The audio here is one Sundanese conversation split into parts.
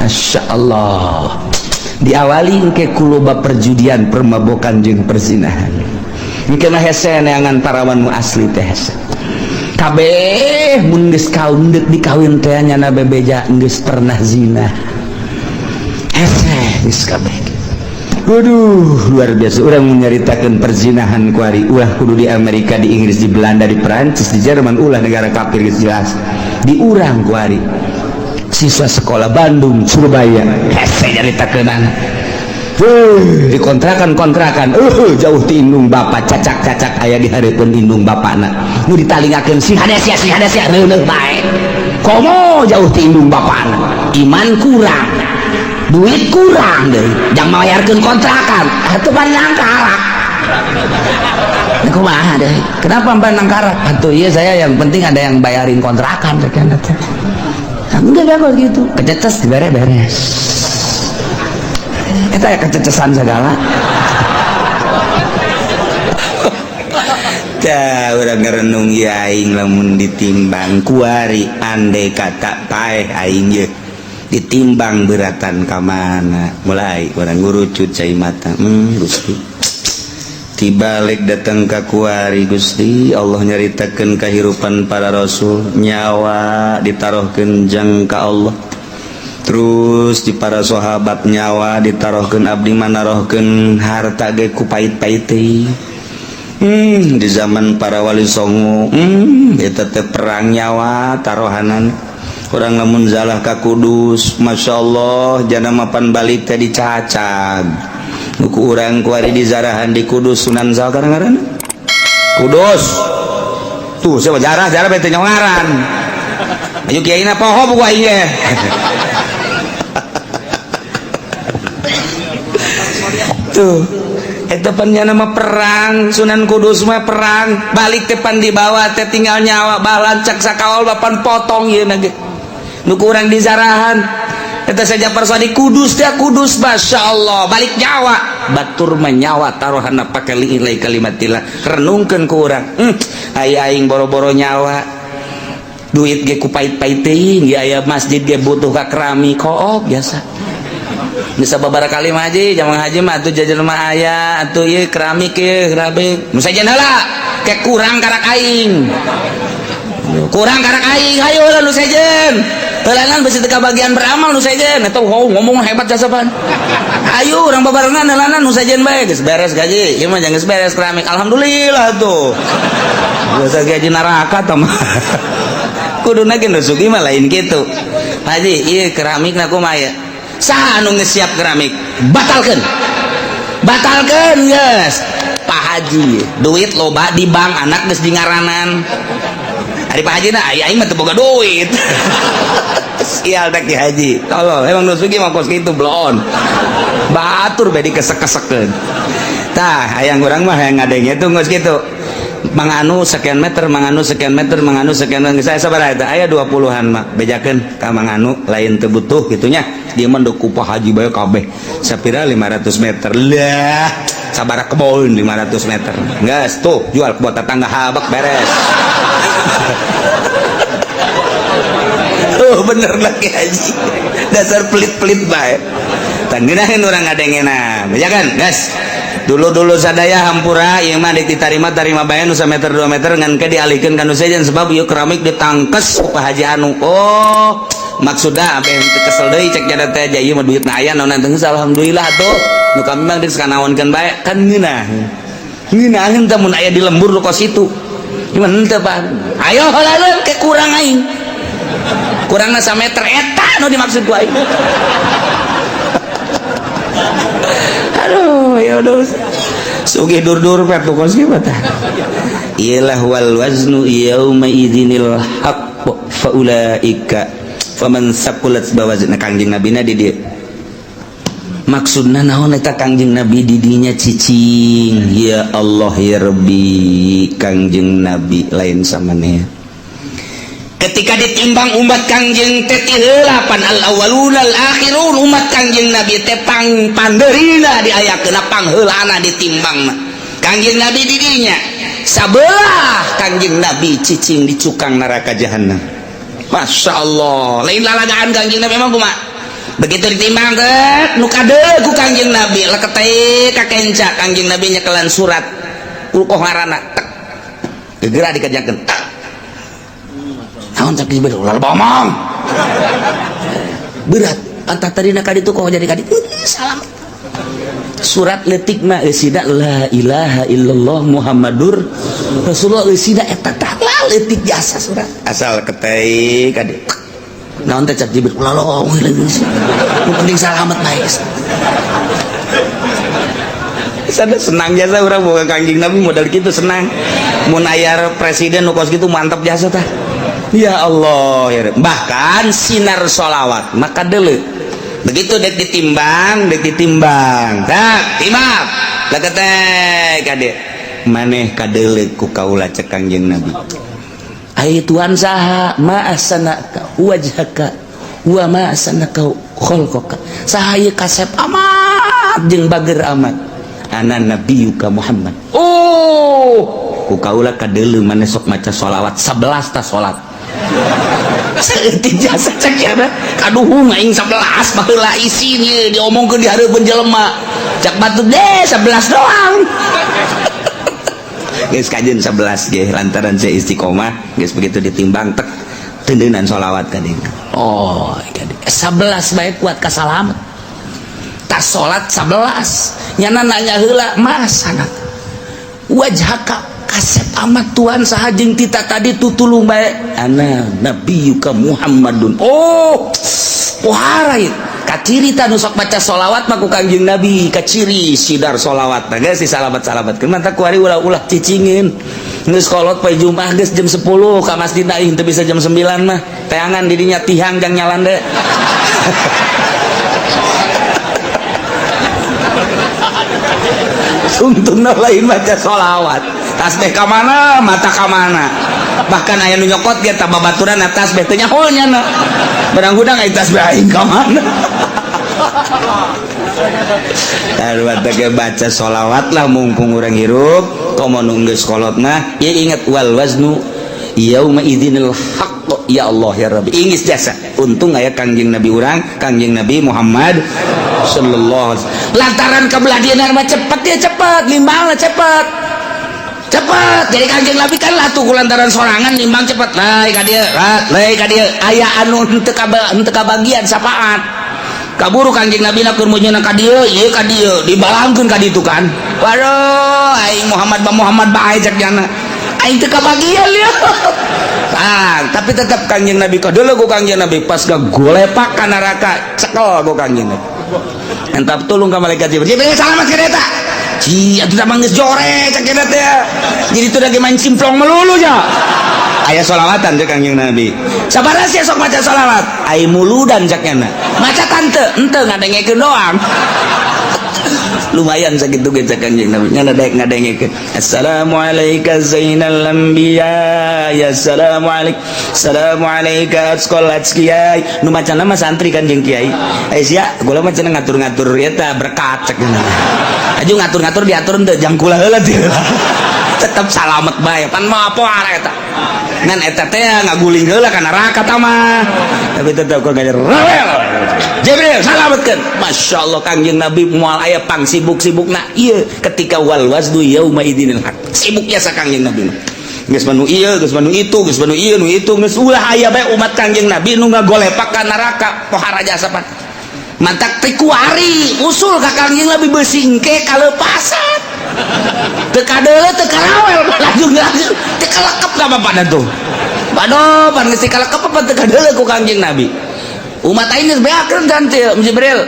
Masya Allah diawali engke ku loba perjudian, permabokan jeung perzinahan. Engke mah hese neangan parawan nu asli teh hese. Kabeh mun geus kaum deuk dikawin teh nyana bebeja geus pernah zina. Hese geus kabeh. Waduh, luar biasa. Urang menyaritakeun perzinahan kuari ulah kudu di Amerika, di Inggris, di Belanda, di Perancis, di Jerman, ulah negara kafir geus jelas. Di urang kuari siswa sekolah Bandung, Surabaya, hese nyaritakeunana. Di kontrakan-kontrakan, jauh ti indung bapak, cacak-cacak aya di hareupeun indung bapakna. Nu ditalingakeun si hade sia, si hade sia, reuneuh bae. Komo jauh ti indung bapakna. Iman kurang, duit kurang deh, jangan bayarkeun kontrakan, atuh pan nangkarak. Kumaha deh? Kenapa pan nangkarak? Atuh iya saya yang penting ada yang bayarin kontrakan rek teh. Enggak kok gitu. Kececes dibere beres. Eta ya kececesan segala. Tah urang ngerenung ya aing lamun ditimbang kuari andai kata paeh aing ye ditimbang beratan ka mana mulai urang ngurucut cai mata Gusti tibalik datang ka kuari Gusti Allah nyaritakeun kahirupan para rasul nyawa ditaruhkeun jang ka Allah terus di para sahabat nyawa ditaruhkeun abdi manarohkeun harta ge ku pait-pait teh. Di zaman para wali songo eta teh perang nyawa tarohanan urang lamun zalah ka Kudus Masya Allah jana mapan balik teh dicacag nu ku urang kuari dizarahan di Kudus Sunan Zal ngaranna Kudus tuh siapa jarah jarah bete nyongaran ayo kiaina poho buku aing ge. Tuh eta pan nya nama perang Sunan Kudus mah perang balik teh pan dibawa teh tinggal nyawa balancak sakawal bapan potong ieu na ge nu ku urang dizarahan eta saja persadi Kudus teh Kudus Masya Allah balik nyawa batur mah nyawa taruhanna pake liilai kalimatillah renungkeun ku urang aya aing boro-boro nyawa duit ge ku pait-pait teuing ge aya masjid ge butuh ka keramik kook biasa bisa beberapa kali mah haji jaman haji mah atuh jajan mah aya atuh ieu keramik ieu keramik nu sajen heula ke kurang karak aing kurang karak aing hayu heula nu sejen heulanan bisi teu kabagian beramal nu sejen eta oh, ngomong hebat jasapan ayo urang babarengan heulanan nu sejen bae geus beres gaji ieu mah geus beres keramik alhamdulillah tuh biasa gaji neraka tah mah kuduna ge nu sugih mah lain kitu haji ieu keramikna kumaha ya saha anu geus siap keramik batalkeun batalkeun geus Pak Haji duit loba di bank anak geus di ngaranan ari Pak Haji na aing mah teu boga duit sial teh Ki Haji tolol emang nu sugih mah kos kitu bloon batur bae dikesek-kesekeun tah hayang urang mah hayang ngadenge tuh geus kitu manganu sekian meter manganu sekian meter manganu sekian meter saya sabaraha eta aya 20-an mah bejakeun ka manganu lain teu butuh kitu nya dia mah deuk ku Pak Haji bae kabeh sapira 500 meter lah sabaraha kebon 500 meter geus tuh jual ke buat tetangga habak beres. Oh bener lah Ki Haji dasar pelit-pelit bae tah ngeunaheun urang ngadengena bejakeun geus dulu-dulu sadaya hampura ieu mah ditarima tarima bae nu sameter 2 meter ngan ke dialihkeun ka nu sejen sebab ieu keramik ditangkes ku Pak Haji anu oh maksudna abeh teu kesel deui cek jada teh ja ieu mah duitna aya naon teh alhamdulillah tuh nu kami mah geus kanaonkeun bae kan ngeunah ngeunaheun teh mun aya di lembur nu kos itu gimana teh Pak ayo heula ke kurang aing kurangna sameter eta nu dimaksud ku aing. Aduh, ya udah. Sugih dur-dur pet kos kieu tah. Iyalah wal waznu yauma idzinil haqq fa ulaika faman saqulat bawazna Kangjeng Nabi na di dieu. Maksudna naon eta Kangjeng Nabi di dinya cicing? Ya Allah ya Rabbi, Kangjeng Nabi lain samaneh. Ketika ditimbang umat Kangjeng teh heula pan al awwaluna al akhirun umat Kangjeng Nabi teh pang pandeurina diayakeun pangheulana ditimbangna Kangjeng Nabi di dinya sabelah Kangjeng Nabi cicing di cukang neraka jahanam. Masya Allah lain lalagaan Kangjeng Nabi emang kumaha Begitu ditimbang teh nu kadeuleu ku Kangjeng Nabi leketeh ka kenca Kangjeng Nabi nyekelan surat ulkoh ngaranna tek gegera dikerjakeun tak naon cak Jibril ulah bomong berat antah tadina ka ditu kok jadi ka ditu salam surat leutik mah eusina la ilaha illallah Muhammadur Rasulullah eusina eta tah leutik jasa surat asal ketek ka ditu naon teh cak Jibril ulah lowong nu penting salamet bae sana senang jasa urang boga Kangjeng Nabi modal kitu senang mun aya presiden nu kos kitu mantap jasa tah ya Allah ya Rabb. Bahkan sinar sholawat maka deuleu begitu dek ditimbang tak timbang leketek kade maneh kadeuleu ku kaula cek Kangjeng Nabi ai Tuhan saha ma ahsanaka wajhaka wa ma ahsanaka khalqaka saha ieu kasep amat jeung bager amat ana nabiyuka Muhammad oh ku kaula kadeuleu maneh sok maca sholawat 11 ta salat saeutik jasa cek ya kaduhung aing 11 baheula isin ieu diomongkeun di hareupeun jelema cak batu deh 11 doang geus kajeun 11 ge lantaran saya istiqomah geus begitu ditimbang tek tendeunan sholawat ka dieu oh 11 bae kuat ka salamet tas salat 11 nyana nanya heula masana wajhaka kasep amat Tuhan saha jeung tita tadi tutulung bae ana nabiyuka Muhammadun oh pohara ieu kaciri ta nu sok baca sholawat mah ku Kangjeng Nabi kaciri sidar sholawat nah geus disalamat-salamatkeun mantap kuari ulah-ulah cicingin geus kolot poe Jumat geus jam 10 ka masjid aing teu bisa jam 9 mah teangan didinya tihang jang nyalande untungna lain baca sholawat tasbih ka mana mata ka mana bahkan aya nu nyokot ge ta babaturan tasbih teh nyaho nya barang hudang aya tasbih aing ka mana teh baca sholawat lah mumpung urang hirup komo nu geus kolot mah ieu inget wal waznu yauma idzinil haqq ya Allah ya Rabbi ingis jasa untung aya Kangjeng Nabi urang Kangjeng Nabi Muhammad sallallahu alaihi wasallam lantaran kebelah dieuna mah cepet dia cepet nimbangna cepet cepet jadi Kangjeng Nabi kan lah tuh lantaran sorangan nimbang cepet lae ka dieu lae ka dieu aya anu henteu kabagian sapaat kaburu Kangjeng Nabi na keur meunyeuna ka dieu ieu ka dieu dibalangkeun ka ditu kan waduh aing Muhammad ba Muhammad bae cek jana aing teu kabagian ieu ah tapi tetap Kangjeng Nabi kadeuleu ku Kangjeng Nabi pas gagolepak ka neraka cekel ku Kangjeng Nabi entap tulung ka malaikat Jibril Jibril salamat ka eta ci atuh tah geus jore cek eta teh jadi teu lagi main simplong melulu nya aya sholawatan cek Kangjeng Nabi sabaraha sia sok maca sholawat ai muludan cek nya maca tante henteu ngadengekeun doang lumayan sakitu ge cek Kangjeng Nabi nya daek ngadengekeun assalamualaika zainal anbiya ya assalamualaik assalamualaika asqal kiai nu macana mah santri kan jeung kiai ai sia gula mah cenah ngatur-ngatur eta berkat cek nya aju ngatur-ngatur diatur henteu jang kula heula tetep salamet bae pan mah apa eta ngan eta teh ngaguling heula ka neraka ta mah tapi tetep kok ngajar rawel Jibril salametkeun Masya Allah Kangjeng Nabi moal aya pang sibuk-sibukna ieu ketika wal waznu yauma idzinil haq sibuk jasa Kangjeng Nabi mah geus manu ieu geus manu itu geus manu ieu nu itu geus ulah aya bae umat Kangjeng Nabi nu ngagolepak ka neraka pohara jasa pan mantak teh kuari usul ka Kangjeng Nabi beusingke kalepasan teu kadeuleu teu karawel laju laju teu kalekep ka bapana tuh waduh pan geus kalekep apa teu kadeuleu ku Kangjeng Nabi umat aing geus beakeun kan teh Jibril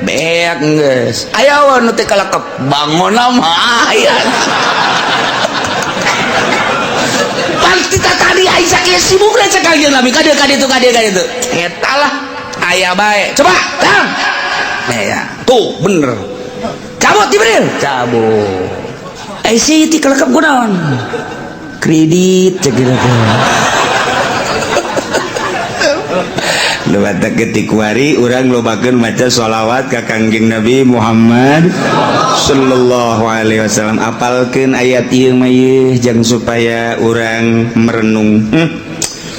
beak geus aya we nu teu kalekep bangona mah aya pan kita tadi aing sakieu sibuk cek Kangjeng Nabi ka dieu ka ditu ka dieu ka ditu eta lah aya bae coba tang ya tuh bener cabut Jibril cabut eh si ti kalekep kunaon kredit cek gitu Lewat ketik wari urang lobakeun maca sholawat ka Kangjeng Nabi Muhammad sallallahu alaihi wasallam apalkeun ayat ieu mah ieu jang supaya urang merenung.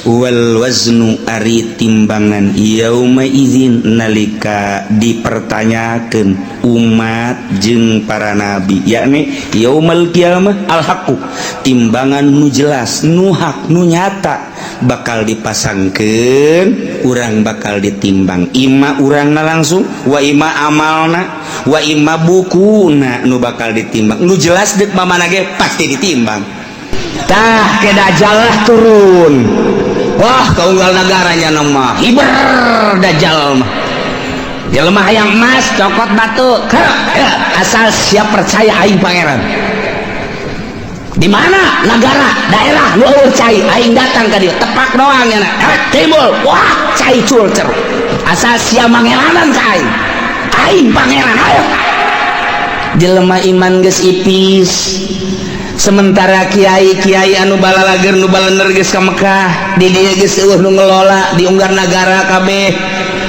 Wal waznu ari timbangan yauma izin nalika dipertanyakan umat jeung para nabi, yakni yaumal kiamah, al haqqu timbangan nu jelas, nu hak, nu nyata bakal dipasangkeun. Urang bakal ditimbang, ima urangna langsung, wa ima amalna, wa ima bukuna nu bakal ditimbang. Nu jelas dek mamana ge pasti ditimbang. Tah, ke Dajjal lah turun. Wah, kaunggal negaranya nama hiber Dajjal mah. Jelema hayang emas, cokot batu. Asal siap percaya aing pangeran. Di mana negara daerah nu euweuh cai, aing datang ka dieu, tepak doang nya, timbul, wah, cai cul cer. Asal sia mangeranan ka aing, aing pangeran, ayo. Jelema iman geus ipis, sementara kiai-kiai anu balalager, nu balener geus ka Mekah. Di dieu geus euweuh nu ngelola, di unggar nagara kabeh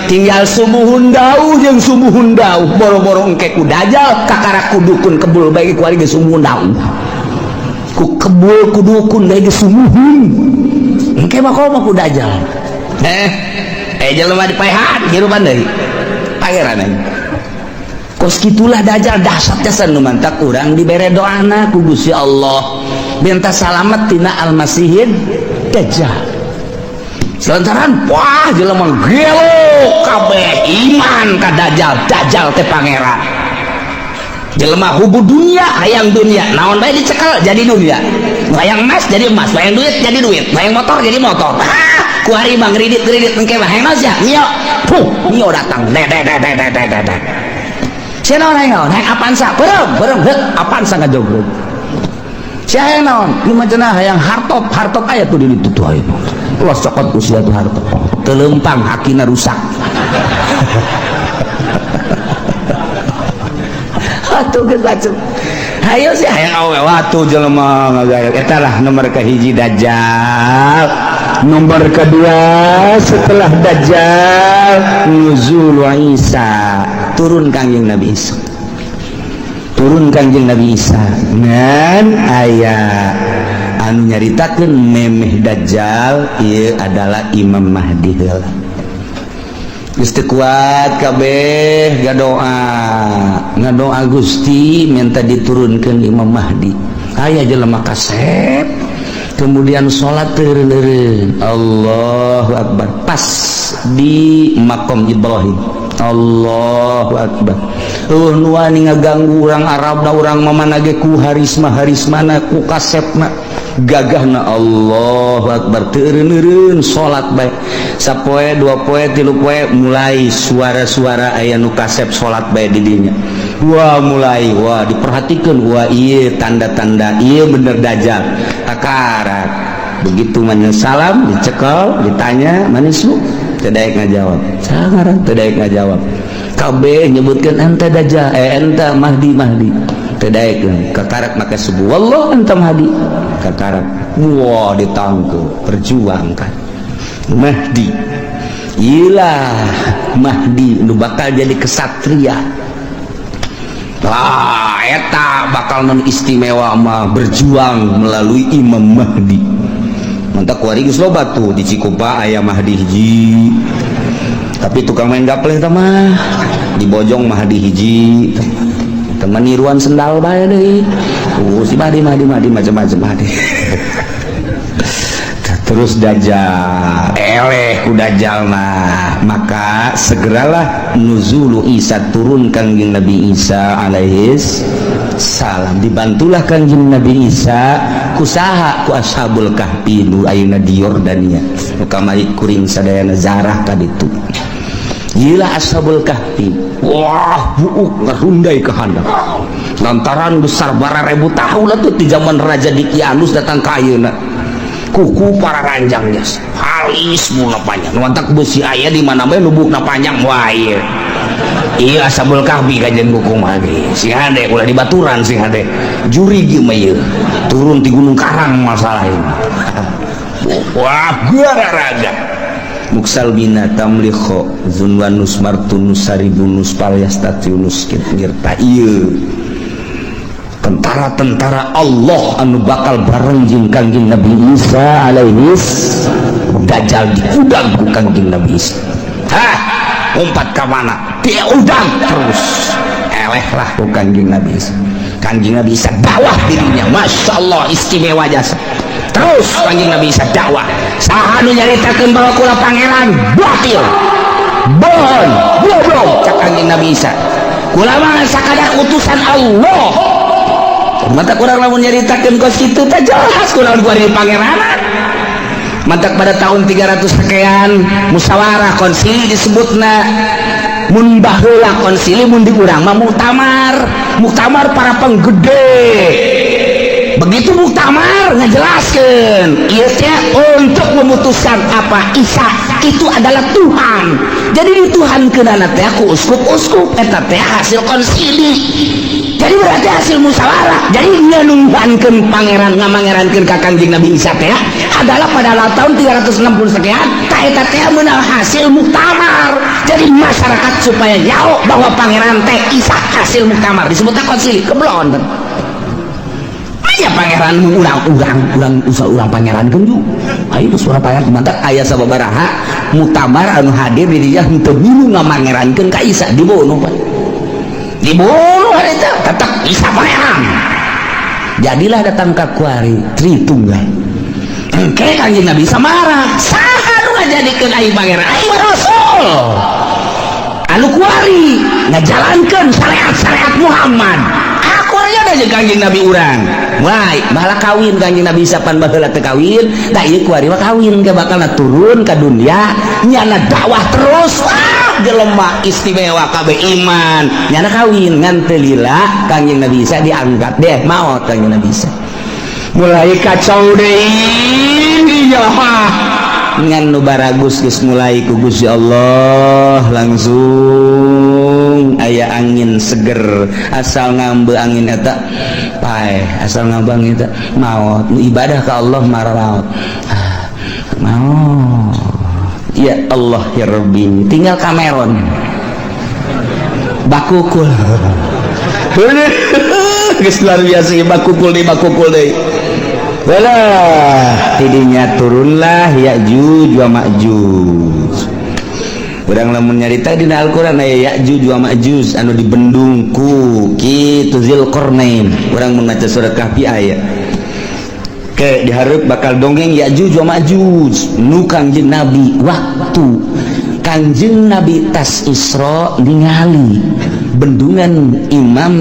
tinggal sumuhun dauh jeung sumuhun dauh. Boro-boro engke ku Dajjal, kakara ku dukun kebul bae kuari geus sumuhun dauh, ku kebul ku dukun bae geus sumuhun, engke mah komo ku Dajjal. Jelema dipaehan hirupan deui pangeran aing. Kos kitulah Dajjal dahsyat jasa. Nu mantak urang dibere doana ku Gusti Allah minta salamet tina Almasihid Dajjal. Selantaran wah, jelema gelo kabeh iman ka Dajjal, Dajjal teh pangeran. Jelema hubu dunia, hayang dunia, naon bae dicekel jadi dunia. Hayang emas jadi emas, hayang duit jadi duit, hayang motor jadi motor. Ah, ku hari mah ngridit-ngridit, engke mah hayang naon sia? Mio. Puh, Mio datang. De de de de de de de de. Sia naon, hayang naon? Hayang Avanza, beureum, beureum, heuk, Avanza ngajogrog. Sia hayang naon? Ieu mah cenah hayang hartop, hartop aya tuh di ditu tuh aya. Los cokot ku sia tuh hartop. Teu leumpang, hakina rusak. Atuh geus bacem. Hayo sih hayang awewe atuh jelema ngagaya. Eta lah nomor kahiji Dajjal. Nomor kedua setelah Dajjal, nuzul Isa, turun Kangjeng Nabi Isa. Turun Kangjeng Nabi Isa ngan aya anu nyaritakeun memeh Dajjal ieu adalah Imam Mahdi heula. Geus teu kuat kabeh ngadoa, ngadoa Gusti minta diturunkeun Imam Mahdi. Aya jelema kasep kemudian salat teureun-eureun, Allahu Akbar, pas di makom Ibrahim, Allahu Akbar. Euweuh nu wani ngaganggu urang Arab da urang mamana ge ku harisma harismana, ku kasepna, gagahna. Allahu Akbar, teureun-eureun salat bae sapoe, dua poe, tilu poe, mulai suara-suara aya nu kasep salat bae di dinya. Wah, mulai wah diperhatikan, wah, iya tanda-tanda iya bener Dajjal. Takarat begitu mana salam, dicekel, ditanya manismu, teu daek ngajawab. Sangaran teu daek ngajawab. Kabeh nyebutkeun ente Dajjal, ente Mahdi, Mahdi, teu daek. Kakarak maka subuh, wallah ente Mahdi. Kakarak wah, ditangkep, perjuangkan Mahdi. Iyalah Mahdi nu bakal jadi kesatria lah, eta bakal non istimewa mah berjuang melalui Imam Mahdi. Mantap, kuari geus loba tuh di Cikupa aya Mahdi hiji, tapi tukang main gaple eta mah. Di Bojong Mahdi hiji, teman niruan sendal bae deui. Si Mahdi, Mahdi, Mahdi, macam-macam Mahdi. Terus Dajjal eleh ku Dajjal mah, maka segeralah nuzulu Isa, turun Kangjeng Nabi Isa alaihis salam. Dibantulah Kangjeng Nabi Isa kusaha? Ku Ashabul Kahfi nu ayeuna di Yordania, nu kamari kuring sadayana zarah ka ditu. Gila Ashabul Kahfi, wah, buuk ngarundai ke handap lantaran besar bara ribu tahun lah tuh di zaman Raja Dikianus datang ka ayeuna. Kuku para ranjangnya halis, mula panjang. Mantak besi aya di mana bae lubukna panjang. Wah, iya iya Ashabul Kahfi kajian kuku mah ge sing hade, ulah dibaturan, sing hade juri mah ieu turun di Gunung Karang masalah ini. Wah, garaga muksal bina tamlikho zunwanus martunus saribunus palyastatiunus ngirta ieu. Tentara-tentara Allah anu bakal bareng jeung Kangjeng Nabi Isa alaihis. Dajjal diudang ku Kangjeng Nabi Isa. Hah, umpat ka mana? Dia udang terus. Eleh lah ku Kangjeng Nabi Isa. Kangjeng Nabi Isa dakwah dirinya, Masya Allah, istimewa jasa. Terus Kangjeng Nabi Isa dakwah. Saha nu nyaritakeun bahwa kula pangeran, batil. Bohong, goblok, cak Kangjeng Nabi Isa. Kula mah sakadar utusan Allah. Mata kurang lamun nyaritakeun kos kitu teh jelas kula kuari pangeranan. Mantak pada tahun 300 sekian musyawarah konsili disebutna. Mun baheula konsili, mun di urang mah muktamar, muktamar para penggede. Begitu muktamar ngajelaskeun ieu teh untuk memutuskan apa Isa itu adalah Tuhan. Jadi dituhankeunana teh ku uskup-uskup eta teh hasil konsili. Jadi berarti hasil musyawarah. Jadi ngenuhankeun pangeran, ngamangerankeun ka Kangjeng Nabi Isa teh adalah pada tahun 360 sekian ta eta teh meunang hasil muktamar. Jadi masyarakat supaya nyaho bahwa pangeran teh Isa hasil muktamar disebutnya konsili. Keblon aya pangeran urang-urang, urang usah urang pangeran kenju. Ayo suara pangeran mantap. Aya sababaraha muktamar anu hadir di dinya henteu milu ngamangerankeun ka Isa, dibunuh, Pak, dibunuh eta. Tetap Isa pangeran. Jadilah datang ke kuari Tritunggal. Engke Kanjeng Nabi Isa marah, saha nu ngajadikeun aing pangeran? Aing mah rasul anu kuari ngajalankeun syariat-syariat Muhammad. Aku aja jeung Kanjeng Nabi urang. Mulai malah kawin Kanjeng Nabi Isa, pan baheula teu kawin. Tah, ieu kuari mah kawin ke bakal turun ka dunia, nyana dakwah terus. Wah, jelema istimewa kabeh iman, nyana kawin. Ngan teu lila Kanjeng Nabi Isa diangkat deh, maot Kanjeng Nabi Isa. Mulai kacau deh ya. Ngan nu baragus geus mulai ku Gusti Allah langsung aya angin seger. Asal ngambe angin eta paeh, asal ngambe angin eta maot. Nu ibadah ka Allah mararaot, ah, maot. Ya Allah ya Rabbi, tinggal Cameron bakukul. Geus luar biasa, bakukul deui, bakukul deui. Walah, tidinya turunlah Ya'juj wa Ma'juj. Urang lamun nyarita dina Al-Qur'an aya Ya'juj wa Ma'juj anu dibendung ku kitu Zulkarnain. Urang mun maca surat Kahfi aya. Ke dihareup bakal dongeng Ya'juj wa Ma'juj nu Kangjeng Nabi, waktu Kangjeng Nabi tas Isra ningali bendungan imam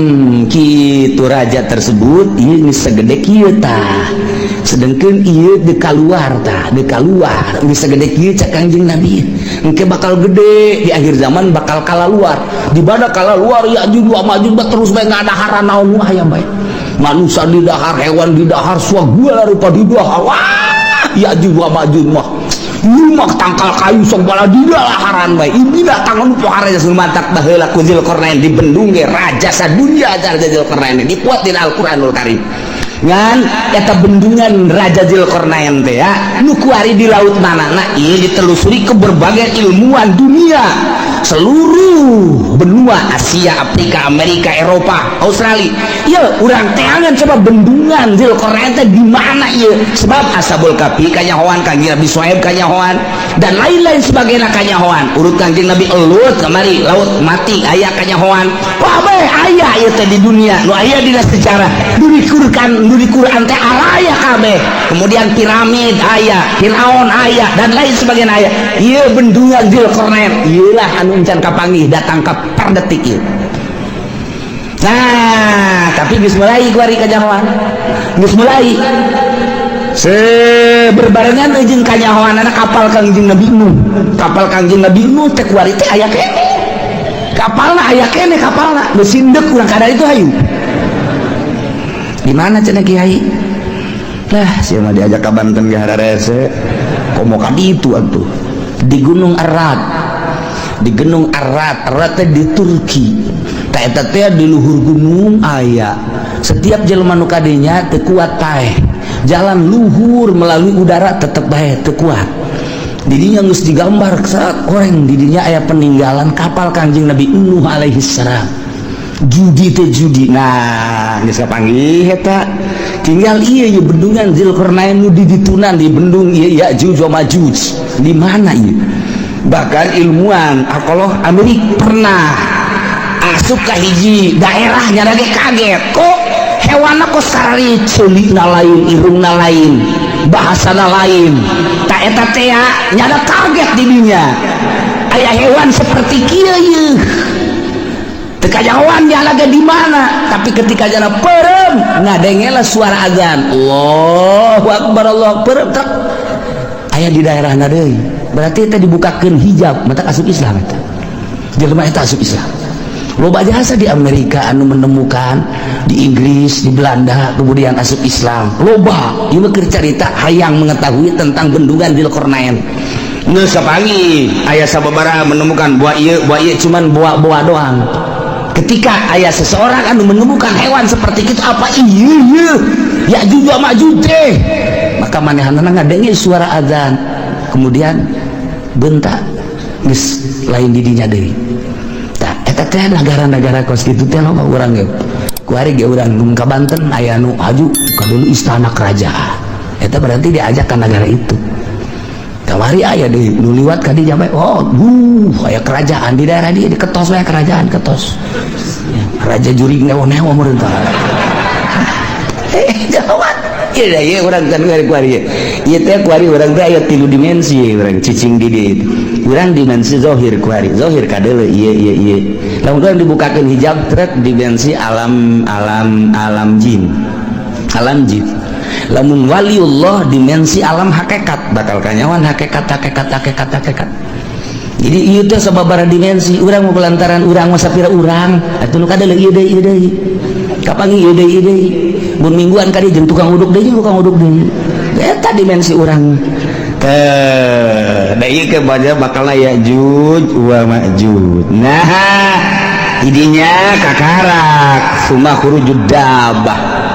kitu raja tersebut, ieu geus segede kieu tah, sedangkan ieu di kaluar tah, di kaluar geus segede kieu. Cak Kangjeng Nabi, engke bakal gede di akhir zaman, bakal kalaluar. Di mana kalaluar Ya'juj wa Ma'juj terus bae ngadaharan naon nu aya bae, manusia di dahar, hewan di dahar, segala rupa di dahar. Wah, Ya'juj wa Ma'juj mah rumah tangkal kayu sok bala di laharan bae. Binatang anu pohara matak baheula ku Zulkarnain dibendung ge raja sadunya. Raja Zulkarnain dipuat dina Al-Qur'anul Karim. Ngan eta bendungan Raja Zulkarnain teh ya nu kuari di laut mana? Nah, ieu ditelusuri ke berbagai ilmuwan dunia, seluruh benua Asia, Afrika, Amerika, Eropa, Australia. Ya, urang teangan coba bendungan Zulkarnain teh di mana ieu? Sebab Ashabul Kahfi kanyahoan, Kanjeng Nabi Suhaib kanyahoan, dan lain-lain sebagainya kanyahoan. Urut Kanjeng Nabi Lut kamari laut mati aya kanyahoan. Kabeh aya ieu teh di dunia nu aya dina sejarah. Nu di Quran, nu di Quran teh araya kabeh. Kemudian piramid aya, Firaun aya, dan lain sebagainya aya. Ieu bendungan Zulkarnain ieu lah anu encan kapanggih datang ka per detik ieu. Nah, tapi geus mulai kuari kanyahoan, geus mulai se berbarengan jeung kanyahoan kapal Kangjeng Nabi Nuh. Kapal Kangjeng Nabi Nuh teh kuari teh aya keneh kapalna, aya keneh kapalna. Geus sindek urang kadar itu. Hayu, di mana cenah kiai lah? Sia mah diajak ka Banten ge hararese, komo ka ditu atuh. Di Gunung Ararat, di Gunung Ararat. Ararat teh di Turki. Ta eta teh di luhur gunung aya. Setiap jelema nu kadinya teu kuat paeh. Jalan luhur melalui udara tetep bae teu kuat. Didinya geus digambar saat orang didinya aya peninggalan kapal Kangjeng Nabi Nuh alaihi salam. Judi teh judi. Nah, geus kapanggih eta. Tinggal ieu ieu bendungan Zulkarnain nu di ditunan di bendung ieu Ya'juj wa Ma'juj. Di mana ieu? Bahkan ilmuwan arkeolog Amerika pernah asup ka hiji daerah nyana ge kaget. Kok hewanna kok sarari ceulina lain, irungna lain, bahasana lain. Tak eta teh nyana kaget di dinya. Aya hewan seperti kieu ieu. Teu kajahoan dia lagi di mana, tapi ketika jana perem ngadengela suara azan. Allahu akbar, Allah perem truk. Aya di daerah deui. Berarti eta dibukakeun hijab, mata asup Islam eta. Jelema eta asup Islam. Loba jasa di Amerika anu menemukan, di Inggris, di Belanda kemudian asup Islam. Loba ieu mah keur carita hayang mengetahui tentang bendungan Zulkarnain. Geus kapanggih aya sababaraha menemukan buah ieu cuman buah-buah doang. Ketika aya seseorang anu menemukan hewan seperti itu, apa iya iya Ya'juj wa Ma'juj teh, maka manehanana ngadenge suara azan kemudian bentak geus lain di dinya deui. Tah eta teh negara-negara kos kitu teh loba urang ge. Kuari ge urang nu ka Banten aya nu haju ka dulu istana kerajaan. Eta berarti diajak ke negara itu. Kamari aya deui nu liwat ka dinya bae, oh aya kerajaan di daerah dia diketos we kerajaan ketos. Ya, raja jurig neweh-neweh meureun tah. Jawab. Iya ieu urang kan kuari kuari. Ieu teh kuari urang teh aya tilu dimensi urang cicing di dieu. Urang dimensi zahir kuari, zahir kadeuleu ieu ieu ieu. Lamun urang dibukakeun hijab trek dimensi alam alam alam jin. Alam jin. Lamun waliullah dimensi alam hakikat, bakal kanyawan hakikat hakikat hakikat hakikat. Jadi ieu teh sababaraha dimensi, urang mau lantaran urang mah sapira urang, atuh nu kadeuleu ieu deui ieu deui. Kapanggih ieu deui ieu deui. Mun mingguan ka dieu jeung tukang uduk deui tukang uduk deui. Eta dimensi urang. Teh, da ieu ke baca bakalna Ya'juj wa Ma'juj. Nah, idinya kakarak summa khurujud dabah.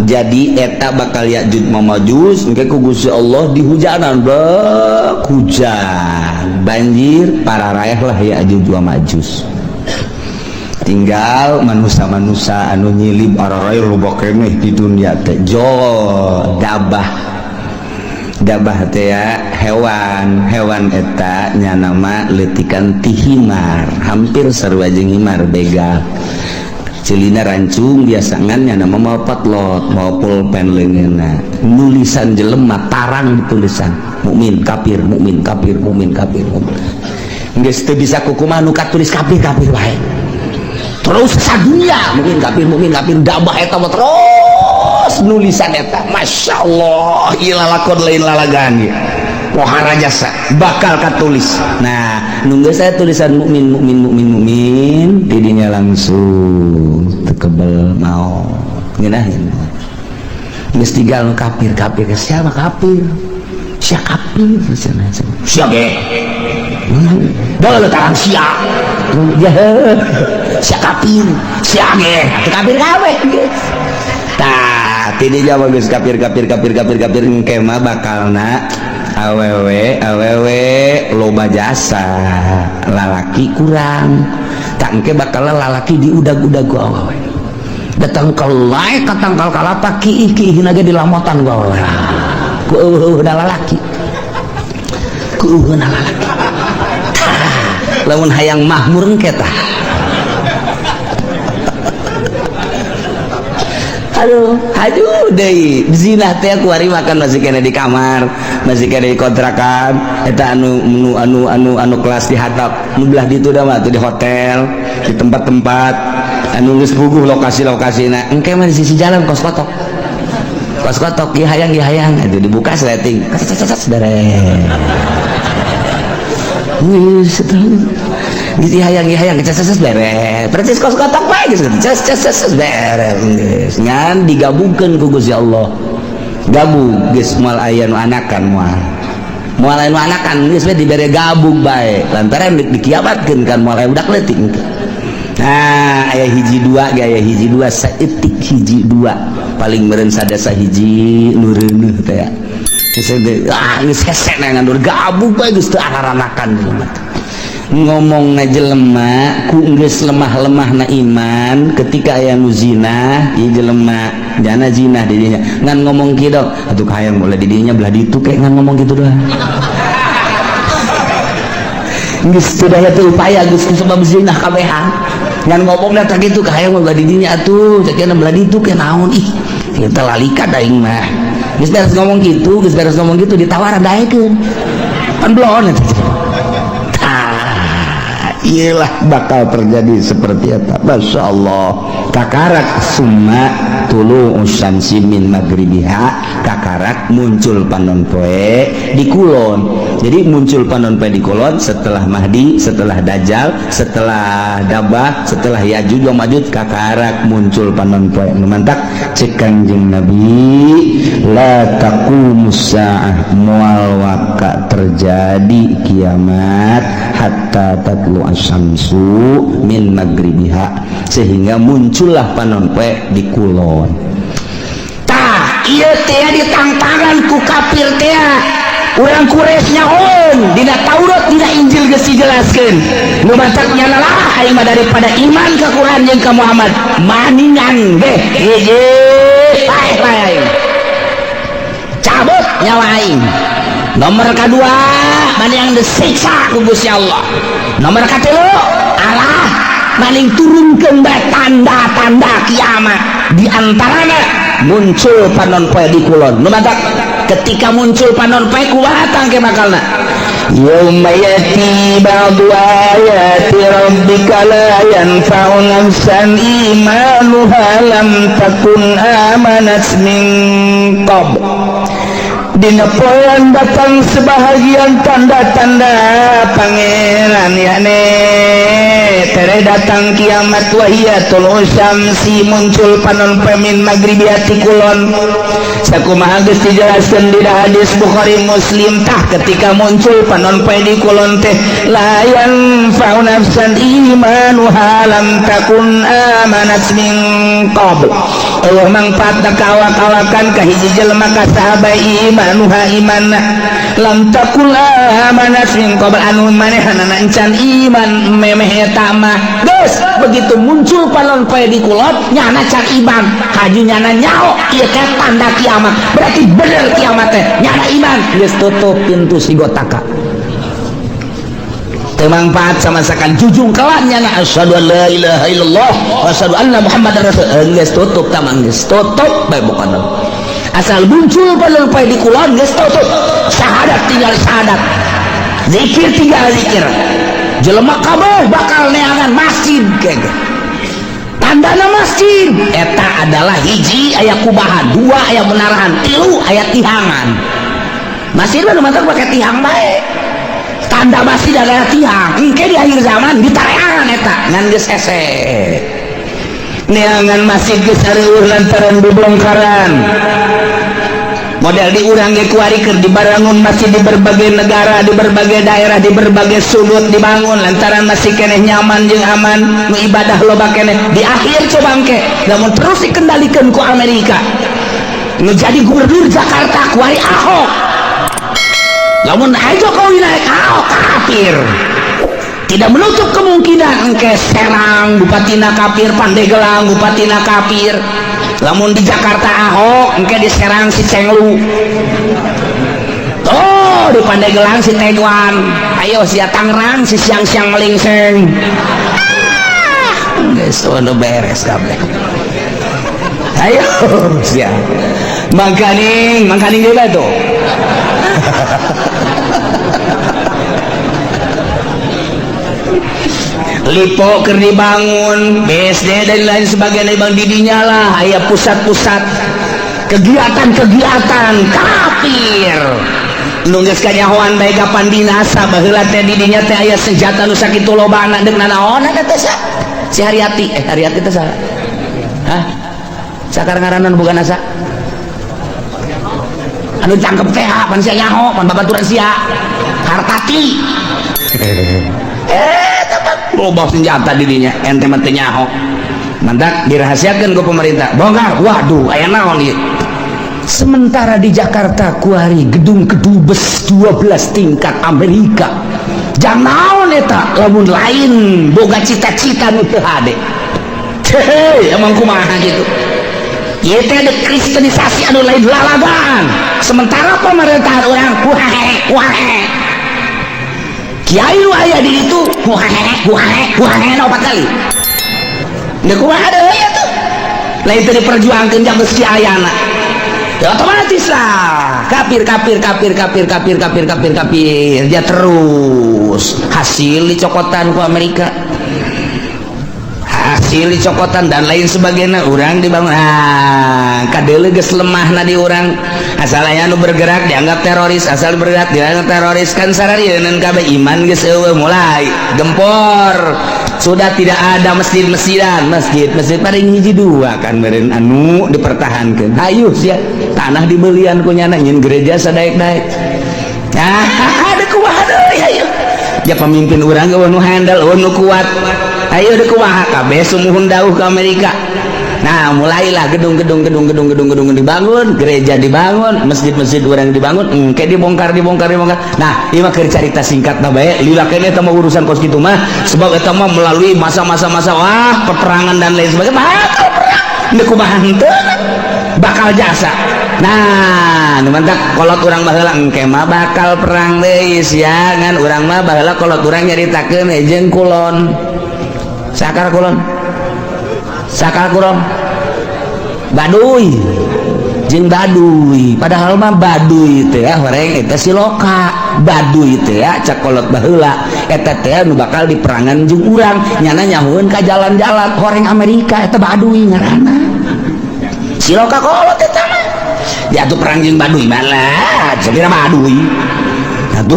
Jadi eta bakal Ya'juj wa Ma'juj engke ku Gusti Allah dihujanan bek hujan banjir para rayah lah Ya'juj wa Ma'juj. Tinggal manusia-manusia anu nyilib ararayah loba keneh di dunia teh jo dabah. Dabah teh ya hewan, hewan eta nya nama leutikan ti himar, hampir sarua jeung himar begal. Celina rancung biasa ngan nya nama mau potlot, mau pulpen leungeunna. Nulisan jelema tarang ditulisan mukmin kafir, mukmin kafir, mukmin kafir. Geus teu bisa kukumaha nu katulis kafir kafir wae. Terus sadunya mukmin kafir dabah eta mah terus nulisan eta. Masya Allah, ieu lalakon lain lalagan ieu. Pohara jasa bakal katulis. Nah, nunggu saya tulisan mukmin mukmin mukmin mukmin didinya langsung tekebel mau ngeunaheun. Geus tinggal nu kafir kafir siapa kafir? Siapa kafir cenah. Sia ge. Dah tarang sia. Ya, sia kafir, sia ge. Atuh kafir kabeh geus. Tah, ti dinya mah geus kafir kafir kafir kafir kafir engke mah bakalna awewe awewe loba jasa lalaki kurang. Tak engke bakal lalaki diudag-udag ku awewe. Datang ke lae ka tangkal kalapa kiih kiih ge dilamotan ku awewe. Ku eueuh-eueuhna lalaki. Ku eueuhna lalaki. Lamun hayang mahmur engke tah. Aduh, aduh deui zina teh kuari makan masih kena di kamar, masih kena di kontrakan, eta anu anu anu anu anu kelas di hatap, nu belah ditu da mah di hotel, di tempat-tempat anu geus puguh lokasi-lokasina. Engke mah di sisi jalan kos kotok. Kos kotok ieu hayang atuh dibuka sleting. Ses beres. Geus geus hayang hayang ces ces beres. Percis kos kotok bae geus ces ces ces beres geus. Ngan digabungkeun ku Gusti Allah. Gabung geus moal aya nu anakan moal. Moal aya nu anakan geus we dibere gabung bae. Lantaran dikiamatkeun kan moal aya budak leutik. Nah, aya hiji dua ge aya hiji dua saeutik hiji dua. Paling meureun sadasa hiji nu reuneuh teh. Geus ah geus hese nangan gabung bae geus teu araranakan jelema teh. Ngomong na jelema ku geus lemah-lemah na iman, ketika aya nu zina, ieu jelema jana zina di dinya ngan ngomong kieu, "Atuh hayang mulai di dinya belah ditu," kayak ngan ngomong gitu doang. Geus teu daya teu upaya, geus sebab zina kabehan. Ngan ngomongna teh kitu, "Hayang belah di dinya atuh," cek belah ditu ke naon, ih kita lalika aing mah. Geus beres ngomong gitu, geus beres ngomong gitu, ditawaran daekeun pan belon eta. Tah, iyalah bakal terjadi seperti eta. Masya Allah, kakarak summa tulu'u syamsi min magribiha, kakarak muncul panon poe di kulon. Jadi muncul panon poe di kulon setelah Mahdi, setelah Dajjal, setelah Dabah, setelah Yajuj wa Majuj, kakarak muncul panon poe. Nu mantak cek Kangjeng Nabi, la taqumus saah, moal waka terjadi kiamat, hatta tatlu asyamsu min magribiha, sehingga muncullah panon poe di kulon. Tah, ieu teh ditangtangan ku kafir teh, urang Quraisy nyahoeun dina Taurat, dina Injil geus dijelaskeun. Nu matak nyana lah aing mah daripada iman ka Quran jeung ka Muhammad maningan ge hiji paeh bae aing, cabut nyawa aing. Nomor kedua, mana yang disiksa ku Gusti Allah. Nomor katilu, Allah maning turunkeun bae tanda-tanda kiamat, di antarana muncul panon poe di kulon. Nu matak ketika muncul panon poe, kumaha tangke bakalna? Yauma yati ba'du ayati rabbika la yanfa'u nafsan imanuha lam takun amanat min qabl. Dina poean datang sebahagian tanda-tanda Pangeran, yakni tere datang kiamat, wahiya tulu syamsi, muncul panon poe, min magribiha, ti kulon, sakumaha geus dijelaskeun di hadis Bukhari Muslim. Tah, ketika muncul panon poe di kulon teh, la yanfa'u nafsan imanuha lam takun amanat min qabl, euweuh mangfaatna ka awak-awakan, ka hiji jelema, ka saha bae, imanuha imanna, lam takun amanat min qabl, anu manehanana encan iman memeh eta mah. Geus begitu muncul panon poe di kulon, nyana can iman, haji nyana nyaho ieu teh tanda kiamat, berarti bener kiamat teh, nyana iman, geus tutup pintu sigotaka, teu mangfaat sama sekali. Jujung kelan nyana asyhadu an la ilaha illallah wa asyhadu anna muhammadar rasul, geus tutup tamang, geus tutup bae pokona. Asal muncul panon poe di kulon, geus tutup, syahadat tinggal syahadat, zikir tinggal zikir. Jelema kabeh bakal neangan masjid kege. Tandana masjid eta adalah hiji aya kubahan, dua aya menarahan, tilu aya tihangan. Masjid mah nu mantak pakai tihang bae. Tanda masjid adalah tihang. Engke di akhir zaman ditareangan eta ngan geus hese neangan masjid, geus areueuh lantaran bebongkaran. Model di urang ge kuari keur dibarangun masjid di berbagai negara, di berbagai daerah, di berbagai sudut dibangun, lantaran masih keneh nyaman jeung aman, nu ibadah loba keneh. Di akhir coba engke lamun terus dikendalikan ku Amerika, nu jadi gubernur Jakarta kuari Ahok, lamun aja Jokowi naik, Ahok kafir, tidak menutup kemungkinan engke Serang bupatina kafir, Pandeglang bupatina kafir. Lamun di Jakarta Ahok, engke di Serang si Cenglu, oh di Pandeglang si Teguan, ayo si Tangerang si siang-siang melingseng. Geus udah beres kabeh. Ayo sia mangkaning mangkaning juga tuh. Lipo keur dibangun, BSD dan lain sebagainya, bang, didinya lah aya pusat-pusat kegiatan-kegiatan kafir. Nu geus kanyahoan bae kapan binasa. Baheula teh didinya teh aya senjata nu sakitu lobana, deuk nanaonan teh sa si Haryati, eh Haryati teh saha? Hah, sakar ngaranan bukan asa anu cangkep teh, pan sia nyaho, pan babaturan sia Hartati. Eh, loba senjata didinya, ente mah teu nyaho. Mantak dirahasiakan ke pemerintah, bongkar, waduh aya naon ieu. Sementara di Jakarta kuari gedung kedubes 12 tingkat Amerika. Jang naon eta lamun lain boga cita-cita nu teu hade. Hei, emang kumaha gitu. Ieu teh ada kristenisasi anu lain lalagan. Sementara pemerintahan urang wae wae. Kiai nu aya di ditu wae wae wae opat kali. Deuk kumaha deui atuh? Lain teu diperjuangkeun jang geus ayana. Ya otomatis lah kafir kafir kafir kafir kafir kafir kafir kafir dia terus hasil dicokotan ku Amerika, hasil dicokotan dan lain sebagainya. Urang dibangun, ah kadele geus lemah na di urang. Asal aya nu bergerak dianggap teroris, asal bergerak dianggap teroris, kan sararieun kabeh. Iman geus eueuh, mulai gempor. Sudah tidak ada masjid-masjidan, masjid masjid paling hiji dua kan meureun anu dipertahankan. Hayu sia, tanah dibelian ku nyana nyin gereja sadaek-daek. Nah, ada kumaha deui? Hayu ya, pemimpin urang ge nu handal, nu kuat. Ayo, deuk kumaha? Kabeh sumuhun dauh ke Amerika. Nah, mulailah gedung-gedung gedung gedung gedung gedung dibangun, gereja dibangun, masjid-masjid urang dibangun, engke dibongkar, dibongkar, dibongkar. Nah, ieu mah keur carita singkat na bae, lila keneh eta mah urusan kos kitu mah, sebab eta mah melalui masa-masa masa wah peperangan dan lain sebagainya. Bakal perang. Deuk kumaha henteu? Bakal jasa. Nah, nu mantak kolot urang baheula engke mah bakal perang deui sia, ngan urang mah baheula kolot urang nyaritakeun jeung kulon. Sakar kulon. Sakar kulon. Baduy. Jeung Baduy. Padahal mah Baduy teh ya horeng eta siloka. Baduy teh ya cak kolot baheula eta teh nu bakal diperangan jeung urang. Nyana nyahueun ka jalan-jalan horeng Amerika eta Baduy ngaranna. Siloka kolot eta mah. Ya tuh perang jeung Baduy malah, sakira Baduy. Atuh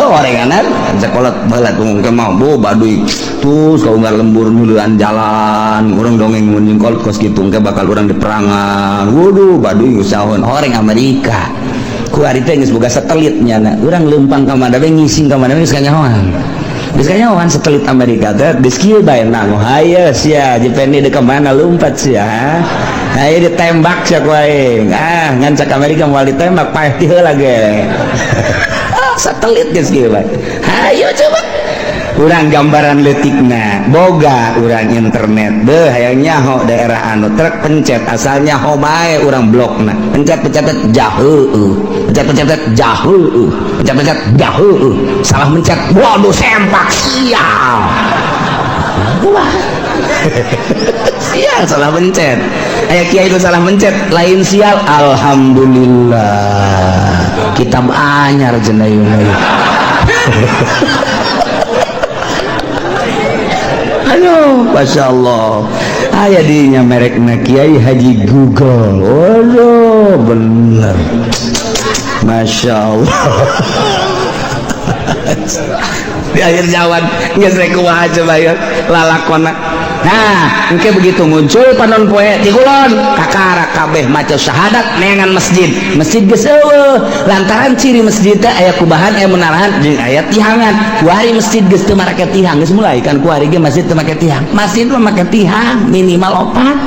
horenganan cak kolot baheula tuh engke mah bu Baduy tuh ka unggal lembur nuluan jalan urang dongeng mun jeung kolot kos kitu engke bakal urang diperangan. Waduh, Baduy geus sahun horeng Amerika. Ku ari teh geus boga satelit nyana. Urang leumpang ka mana we, ngising ka mana we, geus kanyahoan. Geus kanyahoan satelit Amerika teh geus kieu bae nang. Hayo sia Jependi, deuk ka mana lumpat sia? Hayo ditembak sia ku aing. Ah, ngan cak Amerika moal ditembak, paeh ti heula ge. Satelit geus kieu bae. Hayo coba. Urang gambaran leutikna, boga urang internet beuh, hayang nyaho daerah anu truk pencet, asal nyaho bae urang blokna. Pencet pencet jaheueuh, pencet pencet jaheueuh, pencet pencet jaheueuh, salah mencet, waduh, sempak sial. Wah, sial salah mencet. Aya kiai itu salah mencet lain sial, alhamdulillah kitab anyar cenah ieu. Aduh, Masya Allah. Aya dinya merekna Kiai Haji Google. Waduh, bener. Masya Allah. Di akhir zaman geus rek kumaha coba ya lalakona. Nah, engke begitu muncul panon poe ti kulon, kakara kabeh maca syahadat neangan masjid. Masjid geus eueuh lantaran ciri masjid teh aya kubahan, aya menarahan jeung aya tihangan. Kuari masjid geus teu make tihang, geus mulai kan kuari ge masjid teu make tihang. Masjid mah make tihang minimal opat.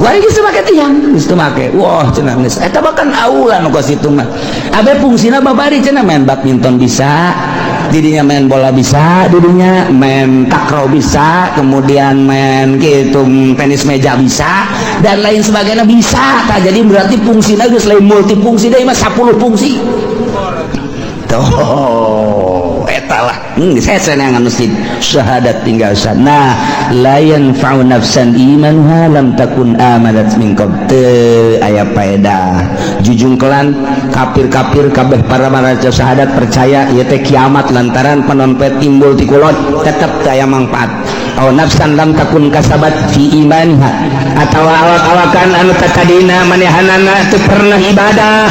Kuari geus teu make tihang, geus teu make. Wah, cenah geus eta bahkan aula nu kos itu mah. Abe fungsina babari cenah main badminton bisa, didinya main bola bisa, didinya main takraw bisa, kemudian main gitu tenis meja bisa, dan lain sebagainya bisa. Tak jadi berarti fungsinya geus lain multifungsi deui mah, 10 fungsi. Tuh, eta lah. Saya senangan masjid syahadat tinggal sana. La yanfa'u nafsan imanuha lam takun amanat min qabl. Teu aya paedah. Jujungkelan kafir-kafir kabeh para maca syahadat percaya ieu teh kiamat lantaran panon poe timbul ti kulon, tetep teu aya manfaat. Aw nafsan lam takun kasabat fi imaniha, atawa awak-awakan anu tatadina manehanana teu pernah ibadah,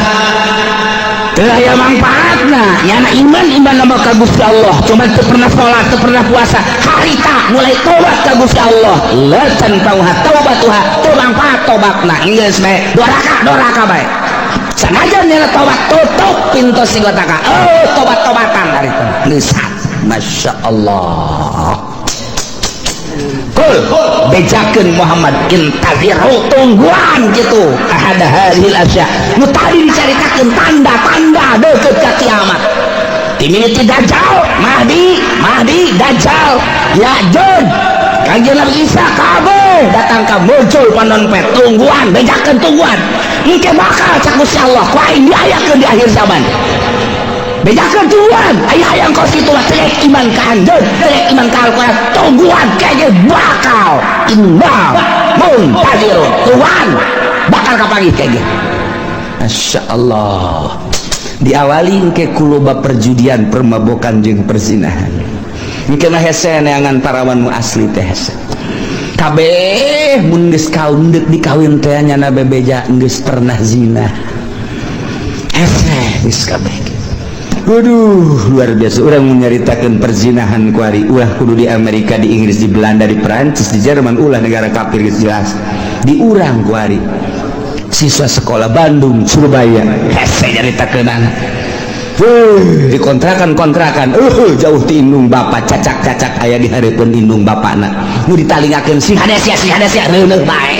teu aya manfaatna. Nyana iman, iman nama ka Gusti Allah, cuma teu pernah salat, teu pernah puasa, harita mulai tobat ka Gusti Allah, la tanfa'uha taubatuha, teu manfaat tobatna. Geus bae doraka doraka bae, sanajan nyana tobat, tutup pintu sing kotaka, oh, tobat-tobatan harita geus. Masya Allah. Kul, bejakeun Muhammad, intaziru, tungguan gitu, ahada hadhil asya nu tadi dicaritakeun, tanda-tanda deukeut ka kiamat. Timimiti Dajjal, Mahdi, Mahdi, Dajjal, Ya'juj, Kangjeng Nabi Isa, kabeh datang ka muncul panon pet. Tungguan, bejakeun, tungguan. Engke bakal cak Gusti Allah ku aing diayakeun di akhir zaman. Bejakeun, tungguan. Aya hayang kos kitu mah cek iman ka anjeun, cek iman ka Al-Qur'an, tungguan kayaknya bakal inna muntazirun. Tungguan bakal kapanggih kayaknya. Masya Allah, diawali engke ku loba perjudian, permabokan jeung perzinahan. Engke mah hese neangan parawan nu asli teh, hese kabeh. Mun geus kaum deuk dikawin teh nyana bebeja geus pernah zina, hese geus kabeh. Waduh, luar biasa. Orang menyeritakan perzinahan kuari ulah kudu di Amerika, di Inggris, di Belanda, di Perancis, di Jerman, ulah negara kafir geus jelas. Di urang kuari siswa sekolah Bandung, Surabaya hese nyaritakeun. Di kontrakan-kontrakan jauh ti indung bapak, cacak-cacak aya di hareupeun indung bapakna nu ditalingakeun, "Sing hade sia, sing hade sia," reuneuh bae.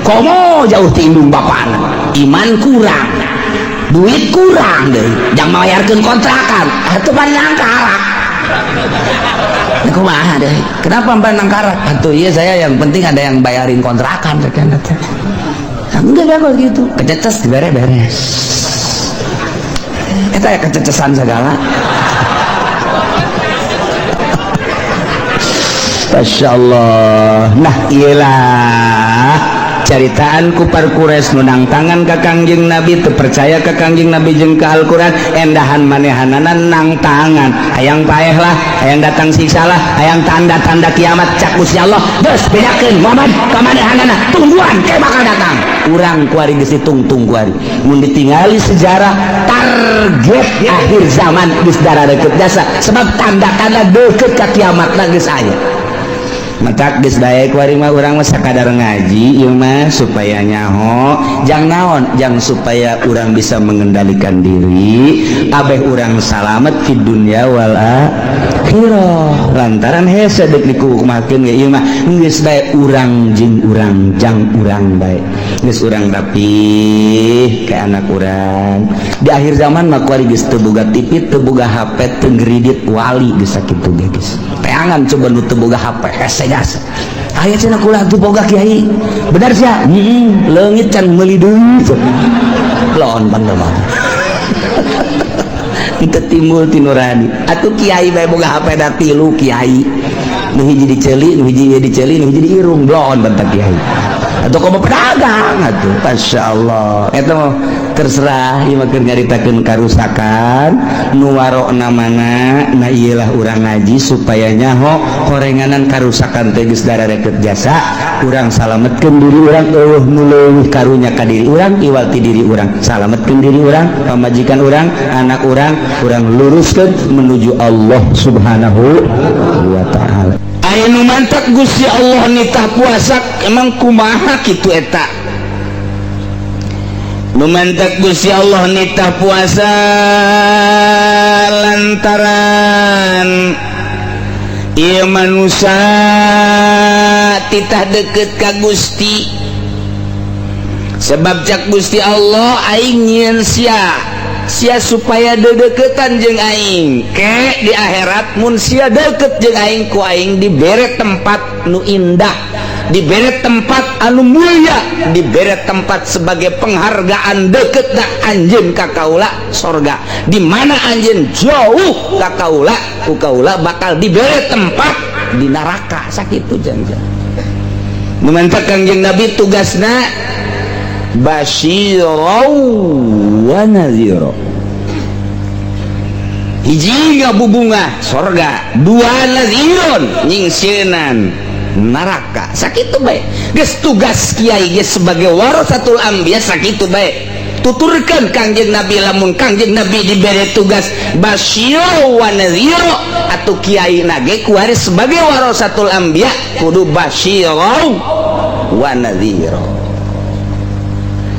Komo jauh ti indung bapakna, iman kurang, duit kurang deh, jangan bayarkeun kontrakan atuh pan nangkarak. Kumaha deh, kenapa mbak nangkarak atuh? Iya, saya yang penting ada yang bayarin kontrakan. Enggak kok gitu, kececes dibere beres. Eta ya kececesan segala. Masya Allah. Nah, iyalah caritaan kupar Quraisy nu nangtangan ka Kangjeng Nabi, teu percaya ka Kangjeng Nabi jeung ka Al-Qur'an, endahan manehanana nangtangan, hayang paeh lah, hayang datang siksa lah, hayang tanda-tanda kiamat. Cak Gusti Allah, geus, bedakeun Muhammad ka manehanana, tungguan ke bakal datang. Urang kuari geus ditungtung. Kuari mun ditingali sejarah, target akhir zaman geus dara deket jasa, sebab tanda-tanda deket ka kiamat geus aya. Matak geus bae kuari mah urang mah sakadar ngaji ieu mah supaya nyaho jang naon, jang supaya urang bisa mengendalikan diri, abeh urang salamet di dunia wal akhirah. Lantaran hese deuk dikumahakeun ge ieu mah, geus bae urang jeung urang, jang urang bae, geus urang rapih ke anak urang. Di akhir zaman mah kuari geus teu boga TV, teu boga HP, teu ngredit wali, geus sakitu ge geus. Teangan coba nu teu boga HP hese jasa. Aya cenah kula teu boga, kiai. Benar sia? Heeh, leungit can meuli deui. Lon bener mah. Teu timbul ti nurani. Atuh kiai bae boga HP da tilu kiai. Nu hiji diceuli, nu hiji diceuli, nu hiji diirung, blon bentak kiai. Atau komo pedagang atuh. Masya Allah. Eta mah terserah ieu mah keur nyaritakeun karusakan nu warokna mana. Nah, iyalah urang ngaji supaya nyaho korenganan karusakan teh geus darareket jasa. Urang salametkeun diri urang, eueuh nu leuwih karunya ka diri urang iwal ti diri urang. Salametkeun diri urang, pamajikan urang, anak urang, urang luruskeun menuju Allah Subhanahu wa taala. Aya nu mantak Gusti Allah nitah puasa emang kumaha kitu eta? Nu mantak Gusti Allah nitah puasa lantaran ieu manusia titah deket ka Gusti, sebab cak Gusti Allah, aing nyieun sia sia supaya dedeketan jeung aing. Ke di akhirat mun sia deket jeung aing, ku aing dibere tempat nu indah, dibere tempat anu mulia, dibere tempat sebagai penghargaan deket na anjeun ka kaula, sorga. Di mana anjeun jauh ka kaula, ku kaula bakal dibere tempat di neraka. Sakitu jangan. Nu mantak Kangjeng Nabi tugasna basyirau wa nadhira. Hiji ngabubunga sorga, dua nadhirun nyingsieunan neraka. Sakitu bae geus tugas kiai geus sebagai warasatul anbiya, sakitu bae tuturkeun Kangjeng Nabi. Lamun Kangjeng Nabi dibere tugas basyirau wa nadhira, atuh kiai nage kuari sebagai warasatul anbiya kudu basyirau wa nadhira.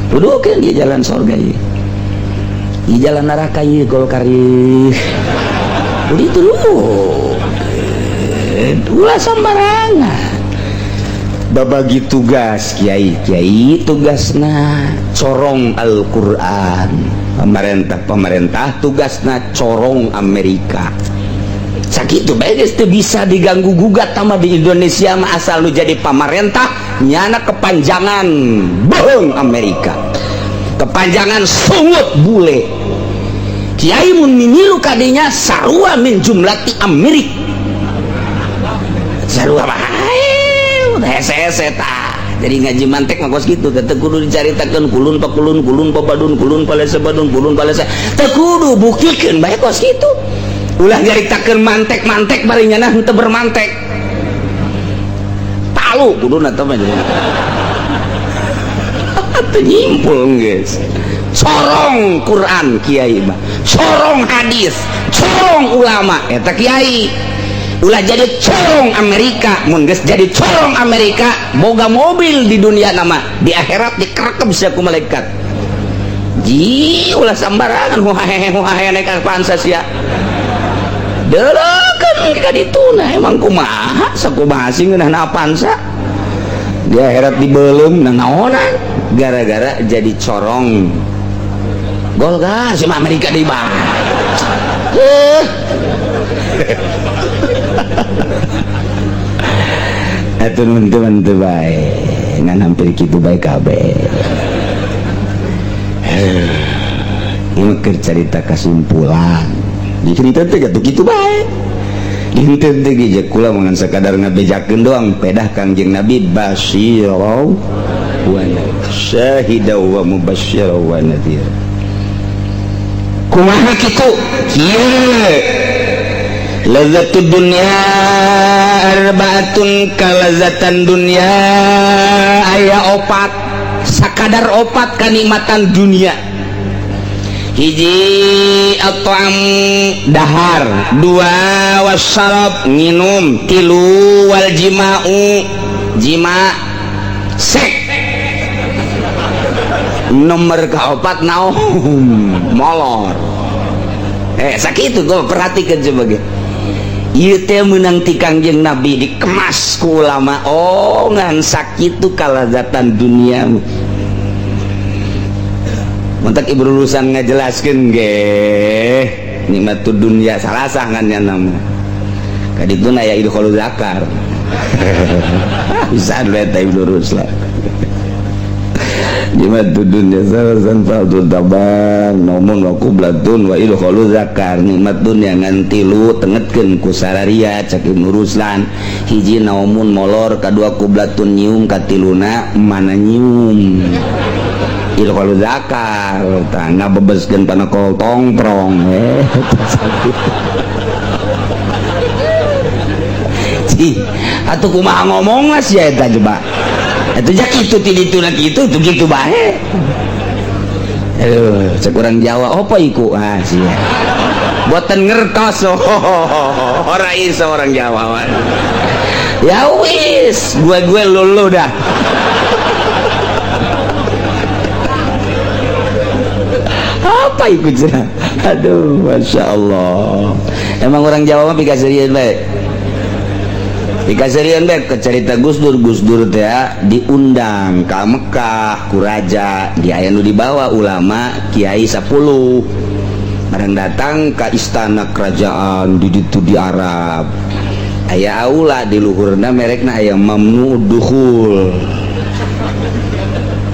Kudu oke dia jalan sorga ieu, di jalan neraka ieu Golkar ieu. Kudu itu dulu, ulah sembarangan. Babagi tugas kiai kiai tugasna corong Al-Qur'an, pemerintah pemerintah tugasna corong Amerika. Sakitu bae geus teu bisa diganggu gugat sama di Indonesia mah, asal lu jadi pamarentah nyana kepanjangan bohong Amerika, kepanjangan sungut bule. Kiai mun mimilu kadinya sarua min jumlati Amerik, sarua bae hese-hese tah. Jadi ngaji mantek mah kos kitu teh kudu dicaritakeun kulun pakulun kulun papadun kulun palese badun kulun palese, teu kudu buktikeun bae kos kitu. Ulah nyaritakeun mantek-mantek bari nyana henteu bermantek. Palu kuduna teh mah. Teu nyimpul geus. Corong Quran kiai mah, corong hadis, corong ulama eta kiai. Ulah jadi corong Amerika, mun geus jadi corong Amerika boga mobil di dunia nama, di akhirat dikerekep sia ku malaikat. Ji ulah sambarangan huhahe huhahe naik Avanza sia. Deuleukeun ka dituna emang kumaha sakumaha sih ngeunahna Avanza. Di akhirat dibeuleum nah naonan gara-gara jadi corong Golkar sama Amerika di bawah. Atuh teman-teman teu bae ngan hampir kitu bae kabeh. Ieu keur carita kesimpulan. Di cerita teh gatuh kitu bae. Dinten teh ge kula mah ngan sakadar ngabejakeun doang pedah Kangjeng Nabi basyirau wa syahida wa mubasysyira wa nadhir. Kumaha kitu? Kieu Lazzatud dunya arbaatun, kalazatan dunya aya opat, sakadar opat kanikmatan dunia. Hiji at-ta'am dahar, dua wasyarab nginum, tilu wal jima'u jima sek, nomor keopat naum molor. Sakitu gua perhatikan sebagai ieu teh meunang ti Kangjeng Nabi dikemas ku ulama. Oh ngan sakitu kalazatan dunia. Mentak ibu lulusan ngajelaskeun ge nikmatud dunya salah sah ngan nya nama. Kadituna aya idkhulul zakar. Bisa eta ibu lurus lah. Nikmatud dunya salasan fardhu taban nomun wa qublatun wa idkhulul zakar. Nikmat dunya ngan tilu tengetkeun ku sararia cak Ibnu Ruslan. Hiji naumun molor, kadua qublatun nyium, katiluna mana nyium. Idkhulul zakar tah ngabebeskeun panakol tongprong. Cih, atuh kumaha ngomong mas ya eta coba. Atuh ja kitu ti dituna kitu tuh kitu bae. Aduh, cek urang Jawa apa iku? Ah sia. Boten ngertos. Ora iso orang Jawa. Ya wis, gue lulu dah. Apa ikut cerah? Aduh, masya Allah. Emang orang Jawa mah pikaserian baik. Pikaserian baik. Cerita Gus Dur, Gus Dur teh diundang ke Mekah ku raja, di aya nu dibawa ulama kiai 10. Barang datang ke istana kerajaan di ditu di Arab. Aya aula di luhurna merekna aya mamnu dukhul.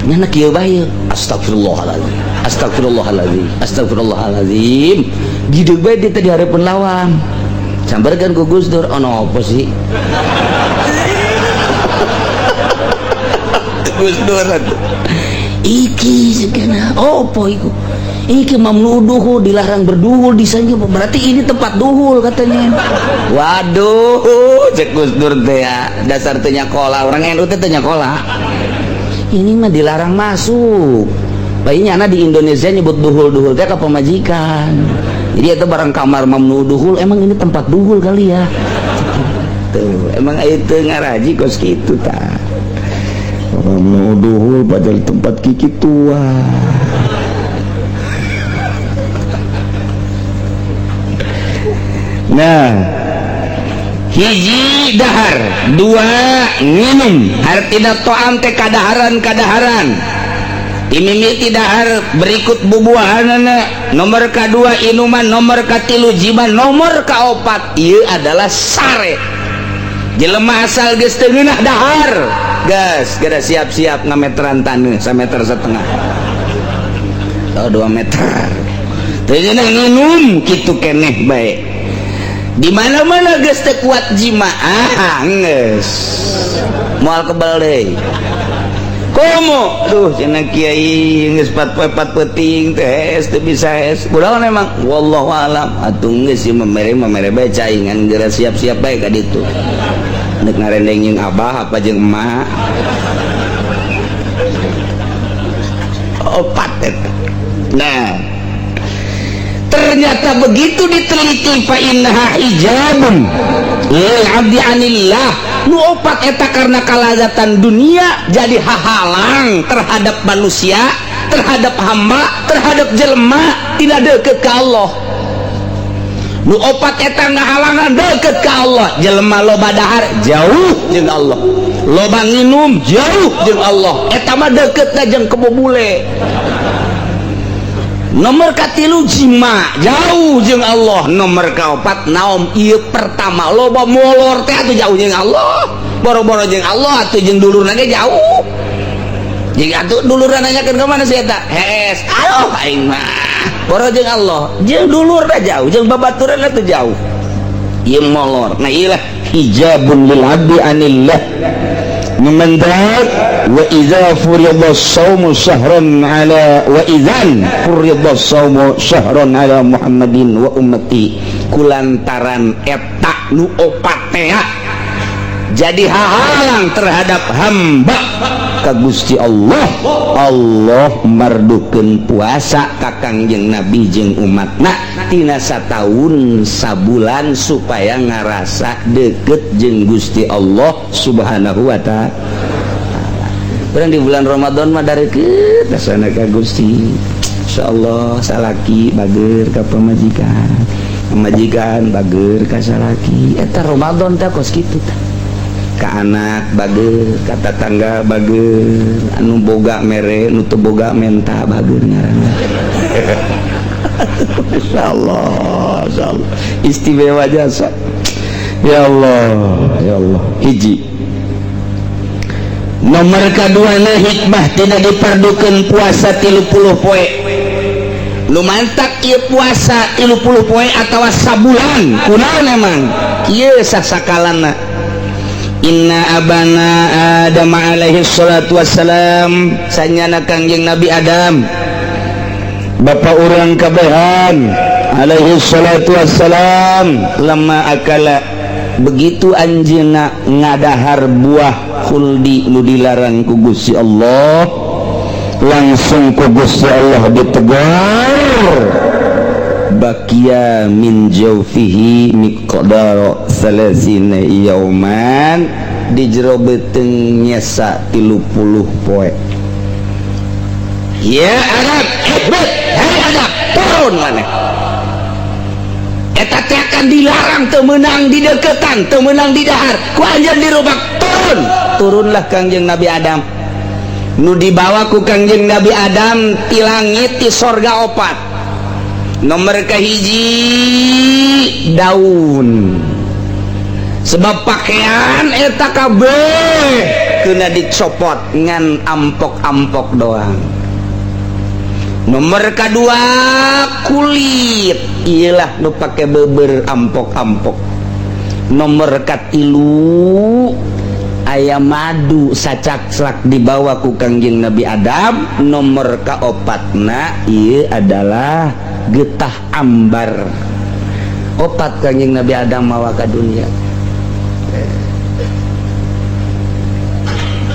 Nyana kieu bae. Astagfirullahaladzim. Astagfirullahaladzim. Astagfirullahaladzim. Gideg bae dia tadi hareupeun lawang. Sambarkeun ku Gus Dur, ono apa sih? Gus Dur iki segana opo iku? Iki mamnu duhul, dilarang berduhul di sana, berarti ini tempat duhul katanya. Waduh, cek Gus Dur teh ya, dasar teu nyakola, orang NU teh teu nyakola. Ini mah dilarang masuk. Bayinya anak di Indonesia nyebut duhul-duhul teh ka pamajikan. Jadi itu barang kamar mamnu duhul, emang ini tempat duhul kali ya. Tuh, emang itu ngaraji kos kitu tah. Mamnu duhul padahal tempat kiki tua. Nah, Hiji dahar, dua nginum, hartina toam teh kadaharan kadaharan. Imimiti dahar berikut bubuahanana, nomor kedua inuman, nomor katilu jiman, nomor kaopat ieu adalah sare. Jelema asal geus teu ngeunah dahar, gas geura siap-siap ngameteran taneuh sameter setengah atau 2 meter. Teu ngeunah nginum kitu keneh bae. Di mana-mana geus teu kuat jima, ah geus moal kebal deui. Komo duh cenah kiai geus 4 poe 4 peuting teh teu bisa es. Kunaon emang? Wallahu alam. Atuh geus ieu memere memere bae cai ngan geura siap-siap bae ka ditu. Nek ngarendeng jeung abah apa jeung emak. Opat eta. Nah, ternyata begitu diteliti fa innaha hijabun lil abdi anillah. Nu opat eta karena kalazatan dunia jadi hahalang terhadap manusia, terhadap hamba, terhadap jelema tidak deket ke Allah. Nu opat eta ngahalangan deket ke Allah. Jelema loba dahar jauh jeung Allah, loba nginum jauh jeung Allah, eta mah deketna jeung kebo bule. Nomor katilu jima jauh jeung Allah. Nomor kaopat naom ieu pertama loba molor teh atuh jauh jeung Allah, boro-boro jeung Allah atuh jeung dulurna ge jauh. Jeung atuh dulurna nanyakeun ka mana si eta? Hees, aduh aing mah boro jeung Allah, jeung dulurna jauh, jeung babaturanna teh jauh. Ieu molor. Nah ieu lah hijabun lil abdi anillah. Mendak wa idza furida shaumu syahran ala wa idzan furida shaumu syahran ala Muhammadin wa ummati, kulantaran eta nu opat teh jadi hahalang terhadap hamba ka Gusti Allah. Allah mardukeun puasa ka Kangjeng Nabi jeung umatna tina sataun sabulan supaya ngarasa deket jeung Gusti Allah Subhanahu wa ta'ala. Urang di bulan Ramadan mah deukeut sana ka Gusti. Insyaallah salaki bager ka pamajikan, pamajikan bager ka salaki. Eta Ramadan teh kos kitu tah. Ka anak bager, ka tatangga bager, anu boga mere, nu teu boga menta bager ngaranna. Insyaallah, insyaallah istimewa jasa. Ya Allah, ya Allah. Hiji. Nomor kaduana hikmah tidak diperdukeun puasa 30 poe. Nu mantak ieu puasa 30 poe atawa sabulan. Kunaon emang? Kieu sasakalana. Inna abana Adam alaihi salatu wassalam, sanyana Kangjeng Nabi Adam bapak urang kabehan alaihi salatu wassalam, lama akala begitu anjeunna ngadahar buah khuldi nu dilarang ku Gusti Allah, langsung ku Gusti Allah ditegur, bakia min jawfihi miqdara salasina yauman, di jero beuteung nyesa 30 poe. Ya Arab, ihbit, hai Arab, turun maneh. Eta teh akan dilarang teu meunang dideketan, teu meunang didahar, ku anjeun dirubak turun. Turunlah Kangjeng Nabi Adam. Nu dibawa ku Kangjeng Nabi Adam ti langit ti sorga opat. Nomor kahiji daun. Sebab pakaian eta kabeh kena dicopot ngan ampok-ampok doang. Nomor kedua kulit, iyalah nu pake beber ampok-ampok. Nomor katilu aya madu sacakslak dibawa ku Kangjeng Nabi Adam. Nomor kaopatna ieu adalah getah ambar. Opat Kangjeng Nabi Adam mawa ka dunia.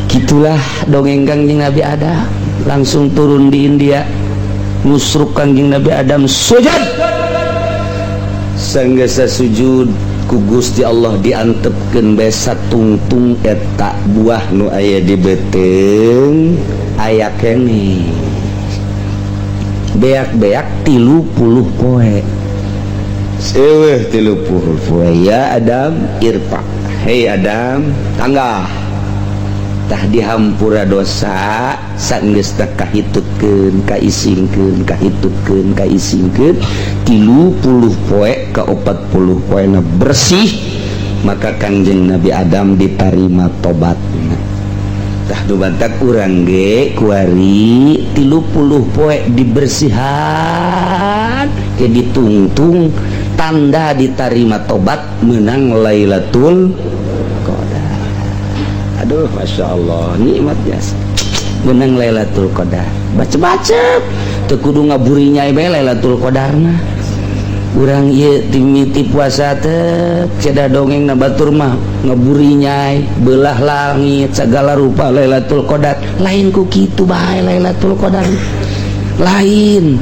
Gitulah dongeng Kangjeng Nabi Adam. Langsung turun di India, ngusruk Kangjeng Nabi Adam sujud. Sanggesa sujud ku Gusti Allah diantepkeun bae satungtung eta buah nu aya di beuteung aya keneh. Beak-beak 30 poe. Seweh 30 poe, ya Adam irfa, hei Adam, tangga. Tah, dihampura dosa sanggeus teh kahitutkeun, kaisingkeun, kahitutkeun, kaisingkeun 30 poe ka 40 poe bersih, maka Kangjeng Nabi Adam ditarima tobatna. Tah, nu bantak urang ge kuari 30 poe dibersihan ke ditungtung, tanda ditarima tobat menang Lailatul Qadar. Aduh, Masya Allah, nikmat biasa menang Lailatul Qadar. Baca-baca teu kudu ngaburinya bae Lailatul Qadar mah. Urang ieu timiti puasa teh ceda dongeng na batur mah ngaburinyai belah langit segala rupa Lailatul Qadar. Lain ku kitu bae Lailatul Qadar, lain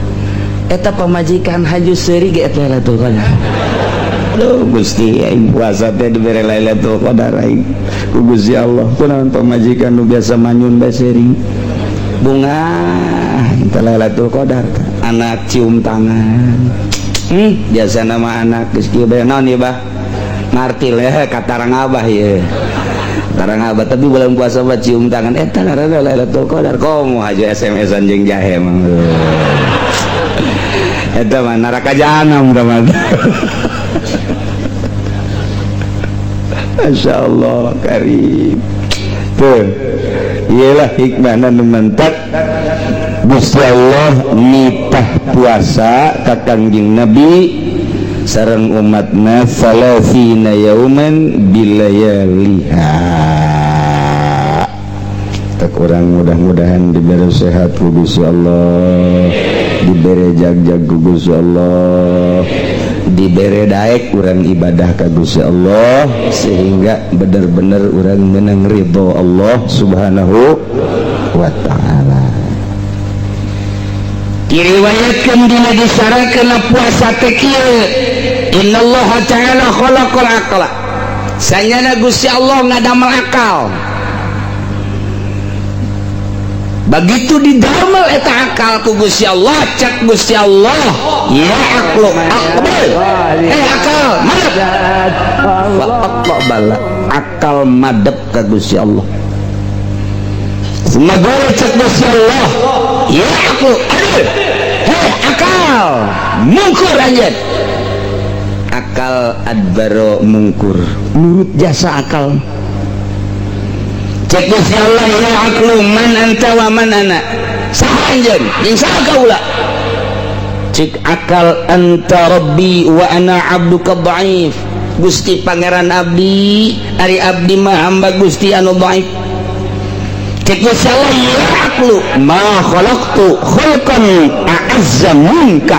eta pamajikan haju seuri ge eta Lailatul Qadar. Aduh Gusti, aing puasa teh dibere Lailatul Qadar aing ku Gusti Allah. Kunaon pamajikan nu biasa manyun bae seuri bunga eta Lailatul Qadar. Anak cium tangan, biasa nama anak geus kieu bae, naon ieu, bah martil ya katarang abah ieu, tarang abah. Tapi bulan puasa mah cium tangan, eta ngaranna Lailatul Qadar. Komo haju SMS-an jeung jahe mah, eta mah neraka jahanam mah. Masya Allah karim. Tuh iyalah hikmahna nu mentak Gusti Allah nitah puasa ka Kangjeng Nabi sareng umatna salasina yauman bilayaliha. Tak kurang, mudah-mudahan diberi sehat ku Gusti Allah, diberi jag-jag ku Gusti Allah, dibere daek urang ibadah ka Gusti Allah sehingga bener-bener urang menang ridho Allah Subhanahu wa Ta'ala. Diriwayatkan dina disarakeun puasa teh kieu, innallaha ta'ala khalaqal aqla, sanyana Gusti Allah ngadamel akal. Begitu didamel eta akal ku Gusti Allah, cak Gusti Allah, ya aqlu aqbal, eh akal madep, fa bala, akal madep ka Gusti Allah. Summa cak Gusti Allah, ya aqlu adil, hei akal mungkur anjeun. Akal adbaro mungkur, nurut jasa akal. Cek Gusti Allah, ya aqlu man anta wa man ana, saha anjeun jeung saha kaula? Cek akal, anta rabbi wa ana abduka dhaif, Gusti pangeran abdi, ari abdi mah hamba Gusti anu dhaif. Cek Gusti Allah, ya aqlu ma khalaqtu khalqan a'azza minka,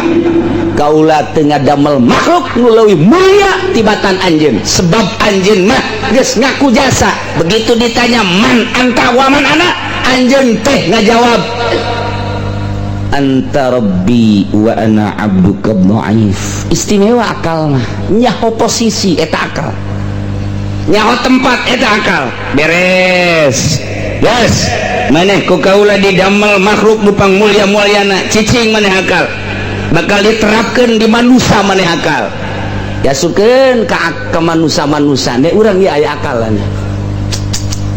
kaula teu ngadamel makhluk nu leuwih mulia tibatan anjeun, sebab anjeun mah geus ngaku jasa. Begitu ditanya man anta wa man ana, anjeun teh ngajawab anta rabbi wa ana abduka dhaif. Istimewa akal mah, nyaho posisi eta akal, nyaho tempat eta akal. Beres, yes, maneh ku kaula didamel makhluk nu pangmulia-muliana, cicing maneh akal, bakal diterapkan di manusia. Maneh akal diasupkeun ka manusia-manusia ne urang ieu aya akalan,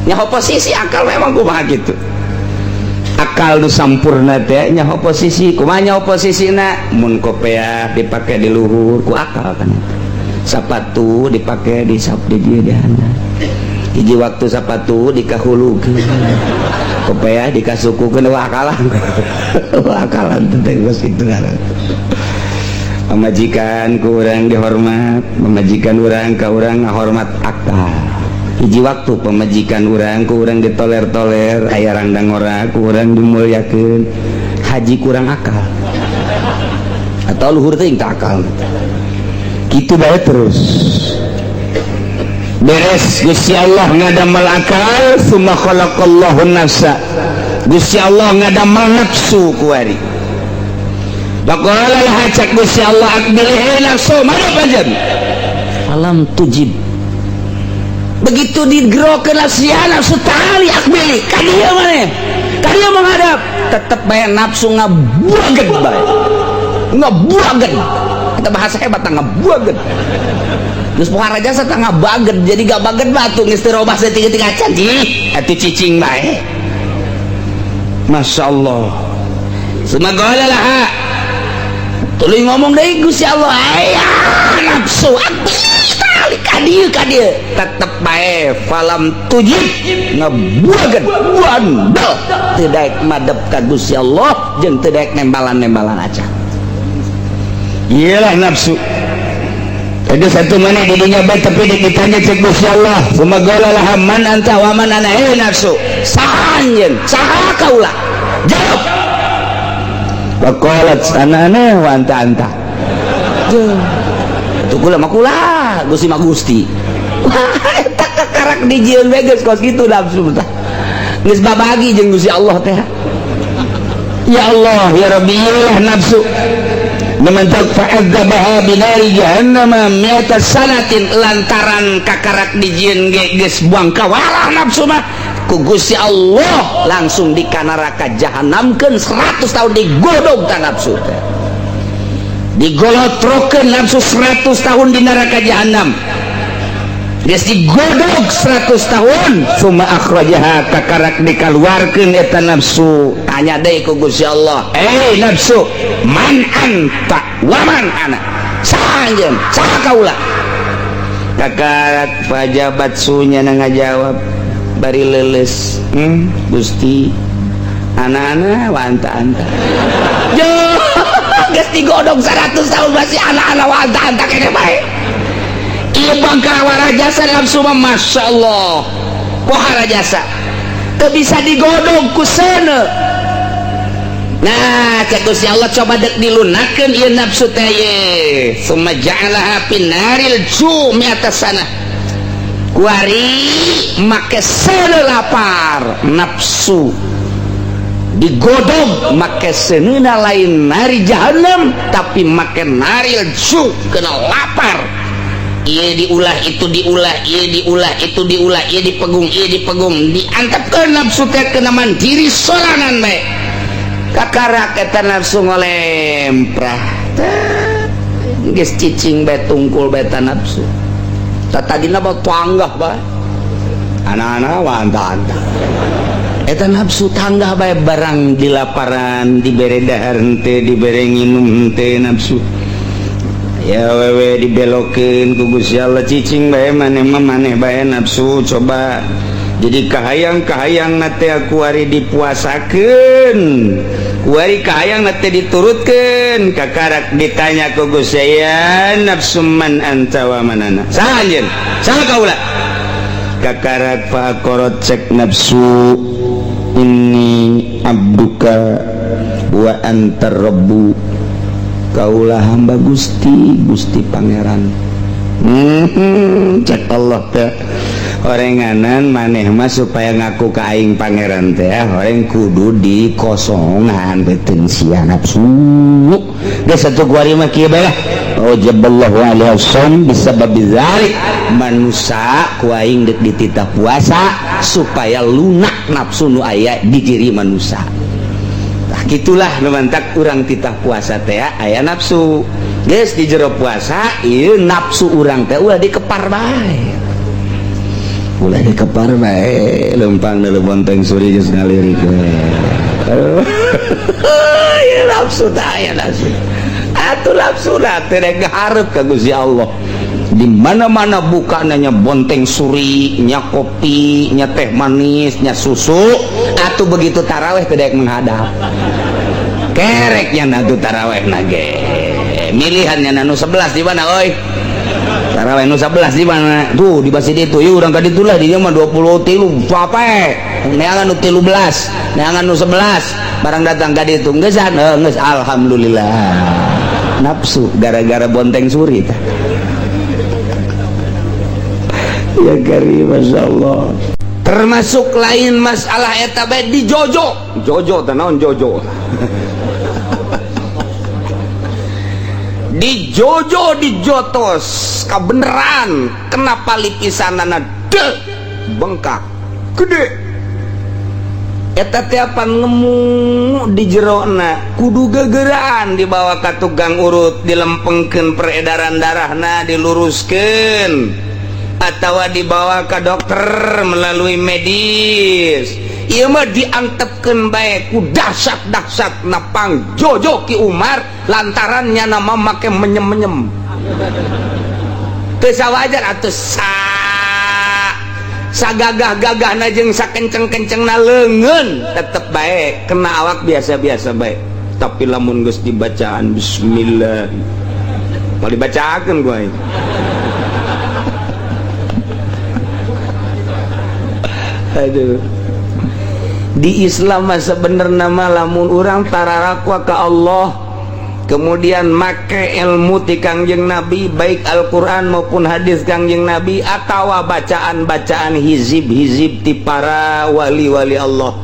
nyaho posisi akal. Memang kumaha gitu akal nu sampurna teh nyaho posisi. Kumaha nyaho posisina? Mun kopeah dipake di luhur ku akal kan, sapatu dipake di sap di dieu di handap, hiji waktu sapatu dikahulukeun, kopeah dikasukukeun. Wah, akalan, wah, akalan teh geus kitu ngaran. Pamajikan ku urang dihormat, pamajikan urang ka urang ngahormat akal. Hiji waktu pamajikan urang ku urang ditoler-toler, aya randang ora ku urang dimuliakeun, haji kurang akal atau luhur teuing teh akal kitu bae. Terus beres Gusti Allah ngadamel akal, summa khalaqallahu nafsa, Gusti Allah ngadamel nafsu kuari. Faqala laha, cak Gusti Allah, aqbil nafsu, madep anjeun. Falam tujib. Begitu digerokeun nafsu, ya nafsu ta'ali aqbili, ka dieu maneh, ka dieu menghadap, tetep bae nafsu ngabuageun bae, ngabuageun. Kita bahasa hebat ngabaget. Geus pohara jasa tah ngabaget, jadi gak baget batu geus teu robah saeutik-eutik acan cih. Atuh cicing bae. Masya Allah. Summa qala laha. Tuluy ngomong deui Gusti Allah, aya nafsu abdi ka dieu ka dieu. Tetep bae falam tujib ngebuageun bandel teu daek madep ka Gusti Allah jeung teu daek nembalan-nembalan acan. Iyalah nafsu. Ada satu mana di dunia baik tapi ditanya cek Gusti Allah. Summa qala laha man anta wa man ana, eh nafsu. Saha anjeun? Saha kaula? Jawab. Faqalat ana ana wa anta anta. Tuh kula mah kula, Gusti mah Gusti. Wah, eta kakarak dijieun we geus kos kitu nafsu tah. Geus babagi jeung Gusti Allah teh. Ya Allah, ya Rabbi, iyalah nafsu. Nementak fa'adzabaha binari jahannama mi'ata sanatin lantaran kakarak dijieun ge geus buang kawalah nafsu mah ku Gusti Allah langsung di neraka jahanamkeun 100 tahun digodog ta nafsu teh. Digolotrokeun nafsu 100 tahun di neraka jahanam. Geus digodog 100 tahun summa akhrajaha kakarak dikaluarkeun eta nafsu. Tanya deui ku Gusti Allah, "Eh nafsu, man anta wa man ana?" Saha anjeun? Saha kaula? Kakarak fajabat sunya ngajawab bari leuleus, Gusti, ana-ana wa anta anta." Yo, geus digodog 100 tahun masih ana-ana wa anta anta kene bae. Ieu bangkawara jasa nafsu mah Masya Allah. Pohara jasa. Teu bisa digodog ku seuneu. Nah, cek Gusti Allah coba dek dilunakeun ieu nafsu teh ye. Summa ja'alaha finaril ju mi'ata sanah. Kuari make seuneu lapar nafsu digodog make seuneu lain nari jahanam tapi make naril ju kena lapar. Ieu diulah itu diulah, ieu diulah itu diulah, ieu dipegung, ieu dipegung, diantepkeun nafsu teh kena mandiri sorangan bae. Kakarak eta nafsu ngolemprah. Geus cicing bae tungkul bae ta nafsu. Ta tadina mah tanggah bae. Ana-ana wa anta-anta. Eta nafsu tanggah bae barang dilaparan, dibere dahar henteu, dibere nginum henteu nafsu. Ya wewe dibelokeun ku Gusti Allah cicing bae maneh mah maneh bae nafsu coba. Jadi kahayang-kahayang na teh kuari dipuasakeun, kuari kahayang na teh diturutkeun. Kakarak ditanya ku Gusti ya nafsu man anta wa man ana. Saha anjeun? Saha kaula? Kakarak faqorot cek nafsu inni abduka wa anta rabbu. Kaulah hamba Gusti, Gusti Pangeran. Cek Allah teh orenganan maneh mah supaya ngaku ka aing pangeran teh horeng kudu dikosongan beuteung sia nafsu. Geus satu kuari mah kieu bae lah. Aujaballahu alaihi wasallam bisababi dzalik. Manusa ku aing deuk dititah puasa supaya lunak nafsu nu aya di diri manusa. Tah gitulah nu mantak urang titah puasa teh aya nafsu. Geus di jero puasa ieu nafsu urang teh ulah dikepar bae. Ulah dikepar bae lempang deuleu bonteng suri geus ngalirik we. Ieu nafsu teh aya nafsu. Atuh nafsu lah teh rek ngahareup ka Gusti Allah. Di mana-mana buka nanya bonteng suri, nya kopi, nya teh manis, nya susu, atuh begitu taraweh teh daek menghadap. Kereknya na tuh taraweh nage. Milihannya nu 11 di mana oi? Taraweh nu 11 di mana? Tuh di masjid itu, yuk urang ka ditu lah, di dieu mah 23 pape. Neangan nu 13, neangan nu 11, barang datang ka ditu geus geus alhamdulillah. Nafsu gara-gara bonteng suri tah. Ya karim, Masya Allah. Termasuk lain masalah eta bae di jojo. Jojo teh naon jojo? Di jojo dijotos kabeneran kenapa lipisanana de bengkak gede. Eta teh pan ngemu di jerona, kudu gegeraan dibawa ka tukang urut, dilempengkeun peredaran darahna, diluruskeun, atau dibawa ke dokter melalui medis. Ieu mah diantepkeun bae ku dahsyat-dahsyat na Pangjojo Ki Umar, lantaran nyana mah make menyem-menyem. Teu sawajar atuh sa sagagah-gagahna jeung sakenceng-kencengna leungeun tetep bae kena awak biasa-biasa bae. Tapi lamun geus dibacaan bismillah, mau dibacakeun ku aing. Aduh, di Islam mah sebenarnya mah lamun urang tararakwa ka Allah, kemudian make ilmu ti Kangjeng Nabi, baik Al-Quran maupun hadis Kangjeng Nabi, atawa bacaan-bacaan hizib-hizib ti para wali-wali Allah.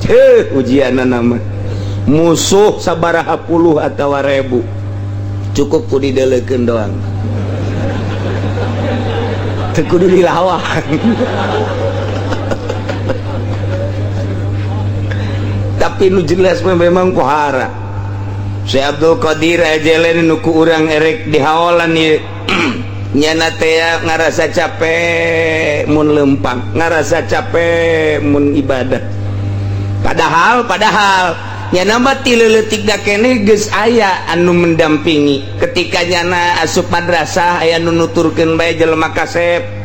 Heuh, ujianna nama musuh sabaraha puluh atawa ribu, cukup ku didelekeun doang, teu kudu dilawan. Tapi nu jelas memang pohara Syekh Abdul Qadir Jailani nu ku urang erek dihaolan ieu, nyana teh ngarasa capek mun lempang, ngarasa capek mun ibadah. Padahal nyana mah ti leutik da keneh geus aya anu mendampingi. Ketika nyana asup madrasah aya nu nuturkeun bae jelema kasep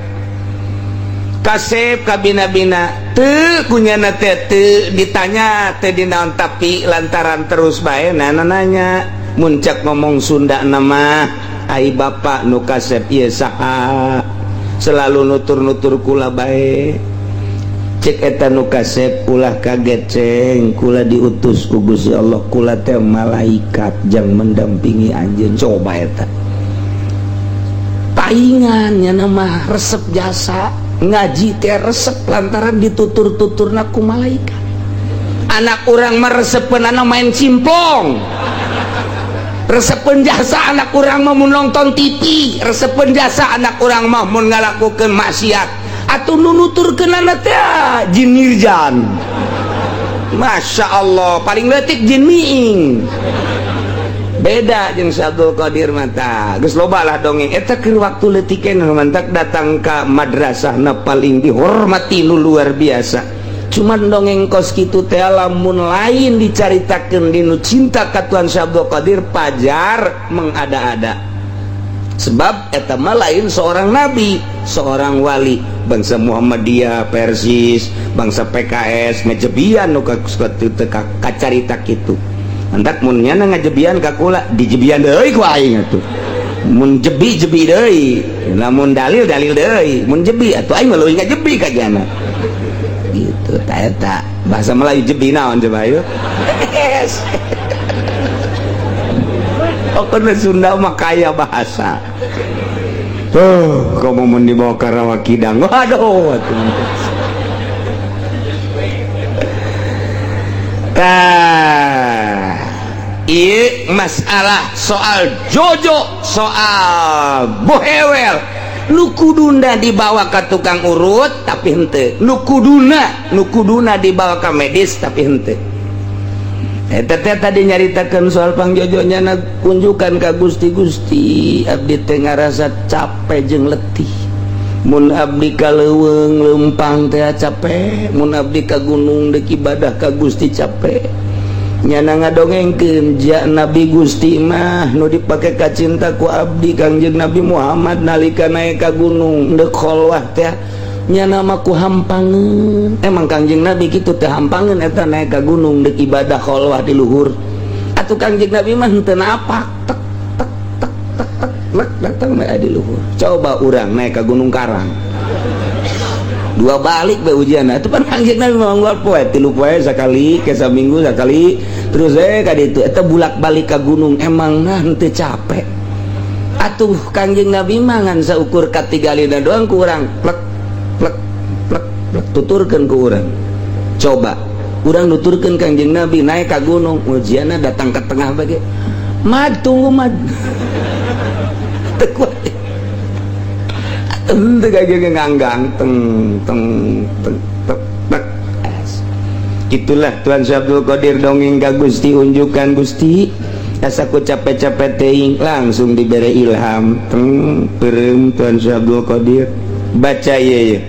kasep kabina-bina teu kunyana teh teu ditanya teu dinaon, tapi lantaran terus bae nana nanya muncak ngomong Sunda nama ai bapak nu kasep ieu saha, selalu nutur-nutur kula bae. Cek eta nu kasep, ulah kaget ceng, kula diutus ku Gusti Allah, kula teh malaikat jang mendampingi anjeun. Coba eta paingan nya mah resep jasa ngaji teh resep lantaran ditutur-tuturna ku malaikat. Anak urang mah resepeun main simpong, resepeun jasa anak urang mah mun nonton TV, resepeun jasa anak urang mah mun ngalakukeun maksiat, atuh nu nuturkeunana teh jin mirjan. Masya Allah, paling leutik jin miing. Beda jeung Syekh Abdul Qadir mata geus loba lah dongeng eta keur waktu leutik mantak datang ka madrasahna paling dihormati nu luar biasa. Cuman dongeng kos kitu teh lamun lain dicaritakeun dinu cinta ka Tuhan Syekh Abdul Qadir pajar mengada-ada. Sebab eta mah lain seorang nabi, seorang wali. Bangsa Muhammadiyah Persis, bangsa PKS ngejebian nu kacarita kitu. Mantak mun nyana ngajebian ka kula dijebian deui ku aing atuh. Mun jebi-jebi deui, lamun dalil-dalil deui, mun jebi atuh aing mah leuwih ngajebi ka jana. Gitu ta eta. Bahasa Melayu jebi naon coba ayo. Pokoknya Sunda mah kaya bahasa. Tuh, kamu mun dibawa ke Rawa Kidang. Waduh, atuh. Tah, ieu masalah soal jojo, soal bohewel. Nu kuduna dibawa ke tukang urut tapi henteu. Nu kuduna dibawa ke medis tapi henteu. Eta teh tadi nyaritakeun soal pangjojonya na kunjukan ka Gusti-Gusti, abdi teh ngarasa capek jeung letih. Mun abdi ka leuweung leumpang teh capek, mun abdi ka gunung deuk ibadah ka Gusti capek. Nyana ngadongengkeun ja Nabi Gusti mah nu dipake ka cinta ku abdi Kangjeng Nabi Muhammad nalika naik ka gunung deuk kholwah teh nyana mah ku hampangeun. Emang Kangjeng Nabi kitu teh hampangeun eta naik ka gunung deuk ibadah kholwah di luhur. Atuh Kangjeng Nabi mah henteu napak tek tek tek tek tek lek datang bae di luhur. Coba urang naik ka Gunung Karang dua balik be ujian. Itu pan Kangjeng Nabi mah unggal poe tilu poe sakali ke saminggu sakali terus ka ditu eta bulak-balik ka gunung emang nah henteu capek. Atuh Kangjeng Nabi mah ngan saukur katigalina doang ku urang plek plek plek plek tuturkeun ku urang. Coba urang nuturkeun Kangjeng Nabi naik ka gunung ujianna datang ke tengah bage mad tunggu mad teu kuat. Teu kagak nganggang teng teng teng tek tek. Itulah Tuan Syekh Abdul Qadir dongeng ka Gusti, unjukan Gusti asa ku capek-capek teuing, langsung diberi ilham teng peureum. Tuan Syekh Abdul Qadir baca ye ye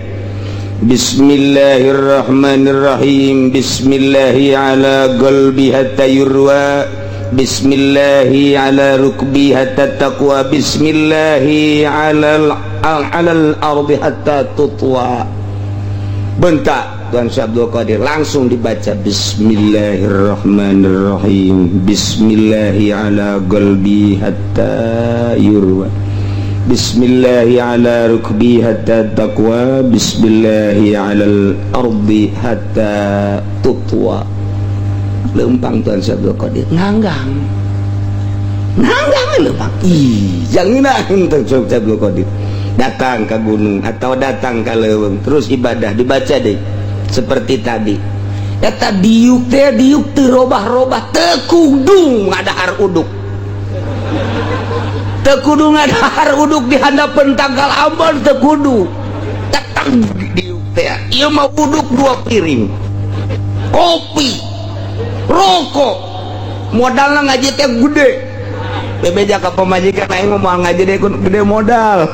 Bismillahirrahmanirrahim, Bismillahi ala qalbi hatta yurwa, Bismillahi ala rukbi hatta taqwa, Bismillahi ala alal ardi hatta tutwa. Bentak Tuan Syekh Abdul Qadir langsung dibaca Bismillahirrahmanirrahim, Bismillahi ala qalbi hatta yurwa, Bismillahi ala rukbi hatta taqwa, Bismillahi ala ardi hatta tutwa. Lempang Tuan Syekh Abdul Qadir nganggang nganggang lempang. Ih, jangan Tuan Syekh Abdul Qadir datang ke gunung atau datang ke leuweung terus ibadah dibaca deh seperti tadi. Eta diuk teh diuk teu robah-robah, teu kudu ngadahar uduk, teu kudu ngadahar uduk di handapeun tangkal ambon, teu kudu datang diuk teh. Ieu mah uduk 2 piring kopi rokok, modalna ngaji teh gede. Bebeja ka pamajikan aing mah ngaji deh gede modal.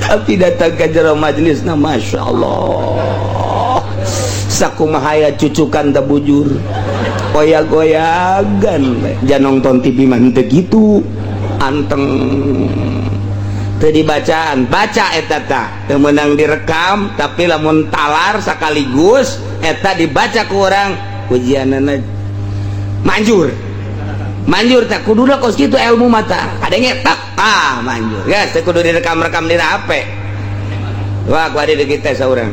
Tapi datang ke jero majelis nah Masya Allah sakumahaya cucukan teu bujur goyag-goyagan jangan nonton TV mah henteu kitu anteng teu dibacaan baca eta tah teu meunang direkam, tapi lamun talar sekaligus eta dibaca ku urang ujianana manjur manjur tak kuduna kos kitu ilmu mata kadenge tak ah manjur ya teu kudu direkam-rekam dina HP. Wah ku adi kita saurang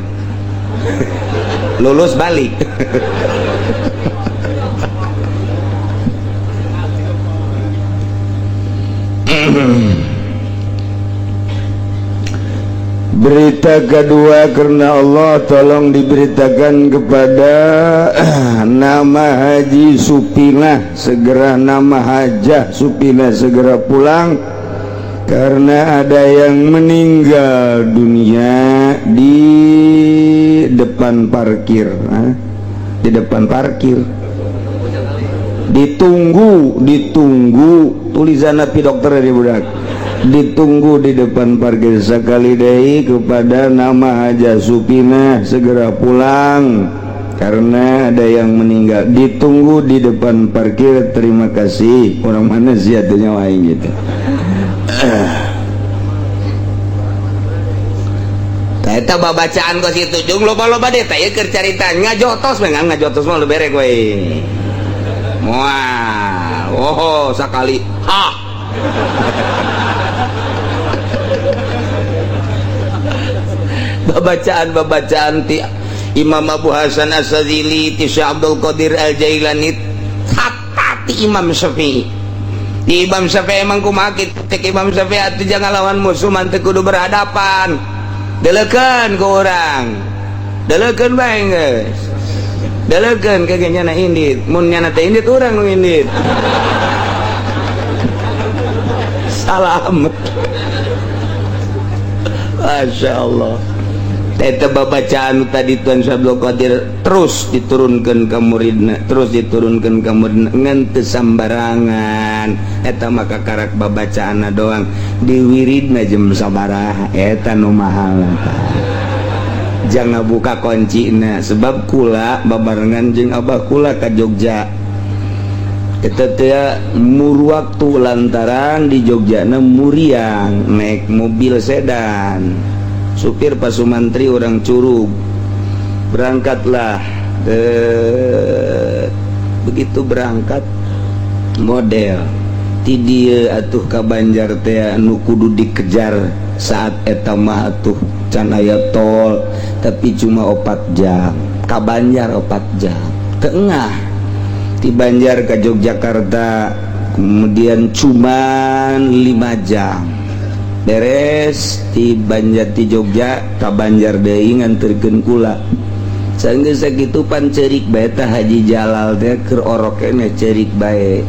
lulus balik. Berita kedua karena Allah tolong diberitakan kepada nama Haji Supinah segera, nama Hajah Supinah segera pulang karena ada yang meninggal dunia di depan parkir. Di depan parkir ditunggu, ditunggu tulisan napi dokter dari budak ditunggu di depan parkir. Sekali deui kepada nama Hajah Supinah segera pulang karena ada yang meninggal, ditunggu di depan parkir. Terima kasih. Orang mana sih atunya aing gitu. Eta babacaan kos kitu jeung loba-loba deh teh keur carita ngajotos we ngajotos mah lu berek we. Moal. Oh, sakali. Ha. Babacaan-babacaan ti Imam Abu Hasan As-Sadzili, ti Syekh Abdul Qadir Al-Jailani, hatta ti Imam Syafi'i. Di Imam Syafi'i emang kumaha kitu? Cek Imam Syafi'i atuh jangan lawan musuh mah teu kudu berhadapan. Deleukeun ku urang. Deleukeun bae geus. Deleukeun ke ge nyana indit. Mun nyana teh indit urang nu indit. Salam. Masya Allah. Eta babacaan tadi Tuan Syekh Abdul Qadir terus diturunkan ke muridna, terus diturunkan ke muridna ngan teu sambarangan. Eta maka karak babacaanna doang diwiridna jeung sabaraha eta nu mahal. Jangan buka kuncina sebab kula babarengan jeung abah kula ka Jogja. Eta teh mur waktu lantaran di Jogjana muriang naik mobil sedan. Supir Pak Sumantri orang Curug. Berangkatlah. Begitu berangkat model ti dieu atuh ka Banjar teh nu kudu dikejar saat eta mah atuh can aya tol tapi cuma 4 jam ka Banjar 4 jam tengah ti Banjar ke Yogyakarta kemudian cuman 5 jam beres ti Banjar ti Jogja ka Banjar deui nganterkeun kula. Sanggeus sakitu pan ceurik bae tah Haji Jalal teh keur orok keneh ceurik bae.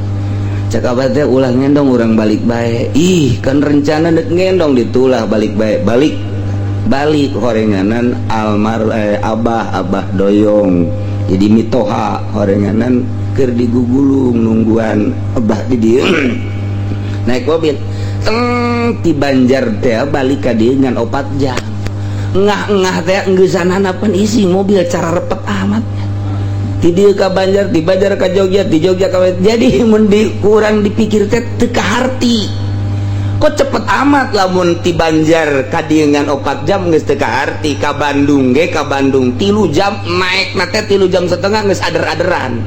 Cak abah teh ulah ngendong urang balik bae. Ih, kan rencana dek ngendong ditulah balik bae. Balik. Balik horenganan almar abah abah doyong jadi mitoha horenganan keur digugulung nungguan abah di dieu naik mobil teng ti Banjar teh balik ka dieu ngan 4 jam ngah-ngah teh geusana pan isi mobil cara repet amat ti dieu ka Banjar, di Banjar ka Jogja, di Jogja ka jadi mun di kurang dipikir teh teu kaharti. Kok cepet amat lamun ti Banjar ka dieu ngan 4 jam geus teu kaharti, ka Bandung ge ka Bandung 3 jam naik na teh 3 jam setengah geus ader-aderan.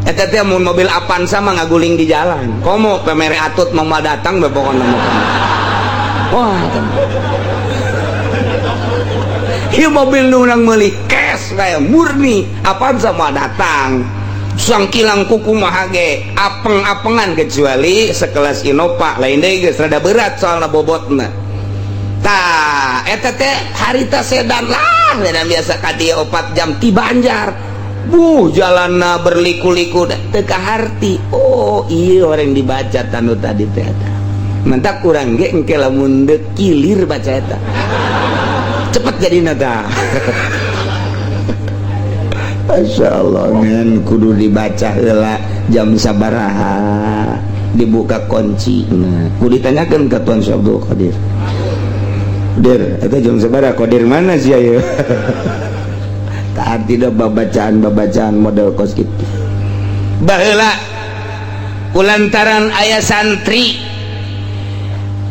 Eta teh mun mobil Avanza mah ngaguling di jalan. Komo pemere atut mau datang be pokona mah. Wah, ieu mobil nu urang meuli cash kayak murni Avanza mah datang. Sangkilang kuku mah ge apeng-apengan kecuali sekelas Innova lain deui geus rada berat soalna bobotna. Tah eta teh harita sedan lah sedan biasa ka dieu 4 jam ti Banjar. Buh jalanna berliku-liku teu kaharti. Oh iya orang dibaca tanu tadi teh eta. Mentak urang ge engke lamun deuk kilir baca eta. Cepet jadina tah. Masya Allah ngan kudu dibaca heula jam sabaraha dibuka kunci. Nah, kudu ditanyakeun ka Tuan Syekh Abdul Qadir. Dir, eta jam sabaraha Qadir mana sih ayo? Tak tidak babacaan-babacaan model kos kitu. Baheula kulantaran aya santri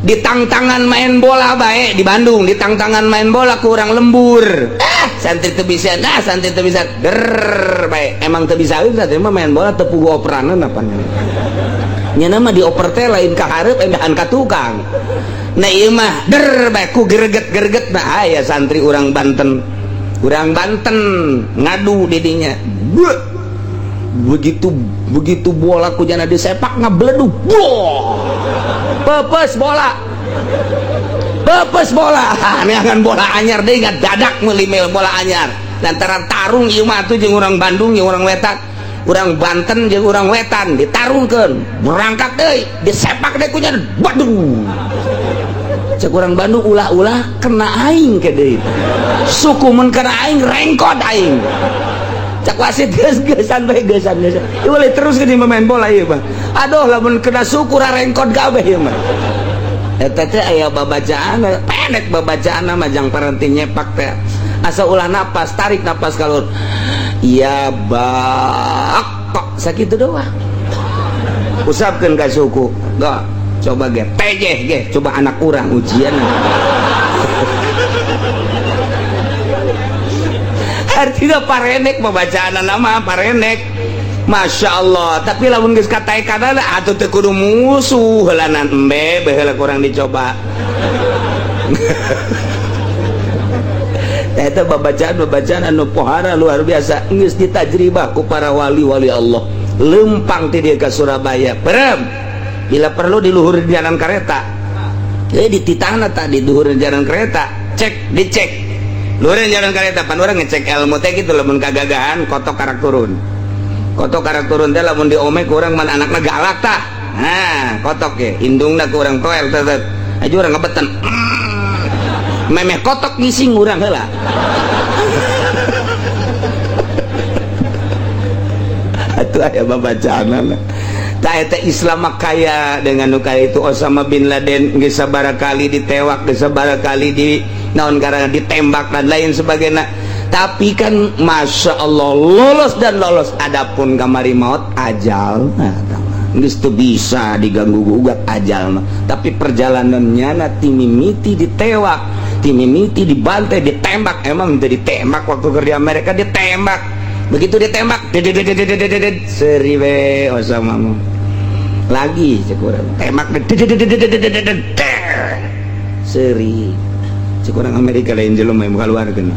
ditangtangan main bola bae di Bandung, ditangtangan main bola kurang lembur. Santri teu bisa, nah santri teu bisa der bae. Emang teu bisa santri mah main bola teu puguh operanan apa nya mah dioper teh lain ka hareup endahan ka tukang. Nah ieu mah der bae ku greget-greget nah aya santri urang Banten. Urang Banten ngadu didinya. Begitu begitu bola ku jana disepak ngabledug. Pepes bola. Pepes bola. Neangan bola anyar deui ngadadak meuli bola anyar. Lantaran tarung ieu mah atuh jeung urang Bandung jeung urang Wetan. Urang Banten jeung urang Wetan ditarungkeun. Berangkat deui, disepak deui ku nya. Waduh. Cek urang Bandung ulah-ulah kena aing ke deui. Suku mun kena aing rengkot aing. Cak wasit geus-geusan bae geusan geusan. Ieu boleh terus geuning main bola ieu mah. Aduh lamun kena suku rengkot kabeh ieu mah. Eta teh aya babacaan pendek babacaan mah jang parenti nyepak teh. Asa ulah napas, tarik napas kalur. Ya bak kok sakitu doang. Usapkeun ka suku. Gak coba ge tejeh ge coba anak urang ujian. Artinya parenek pembacaan nama parenek Masya Allah. Tapi lamun geus kataekana atuh teu kudu musuh heulanan embe baheula kurang dicoba. Eta babacaan-babacaan anu pohara luar biasa geus ditajribah ku para wali-wali Allah. Lempang ti dieu ka Surabaya perem bila perlu di luhur jalan kereta. Dititahna tah di luhur jalan kereta cek dicek luhureun jalan kareta pan urang ngecek ilmu teh kitu lamun kagagahan kotok karak turun. Kotok karak turun teh lamun diome ku urang man anakna galak tah. Nah, kotok ge indungna ku urang toel teh. Aja urang ngebeten. Memeh kotok ngising urang heula. Atuh aya babacaanna. Tah eta Islam mah kaya dengan nu kaya itu Osama bin Laden geus sabaraha kali ditewak, geus sabaraha kali di naon karena ditembak dan lain sebagainya. Tapi kan Masya Allah lolos dan lolos. Adapun kamari maut ajal nah, geus teu bisa diganggu gugat ajal mah. Tapi perjalanannya na timimiti ditewak, timimiti dibantai, ditembak. Emang teu ditembak waktu kerja Amerika ditembak. Begitu ditembak seri we Osama mah. Lagi cek urang tembak seri. Cek urang Amerika lain jelema yang kaluarkeun.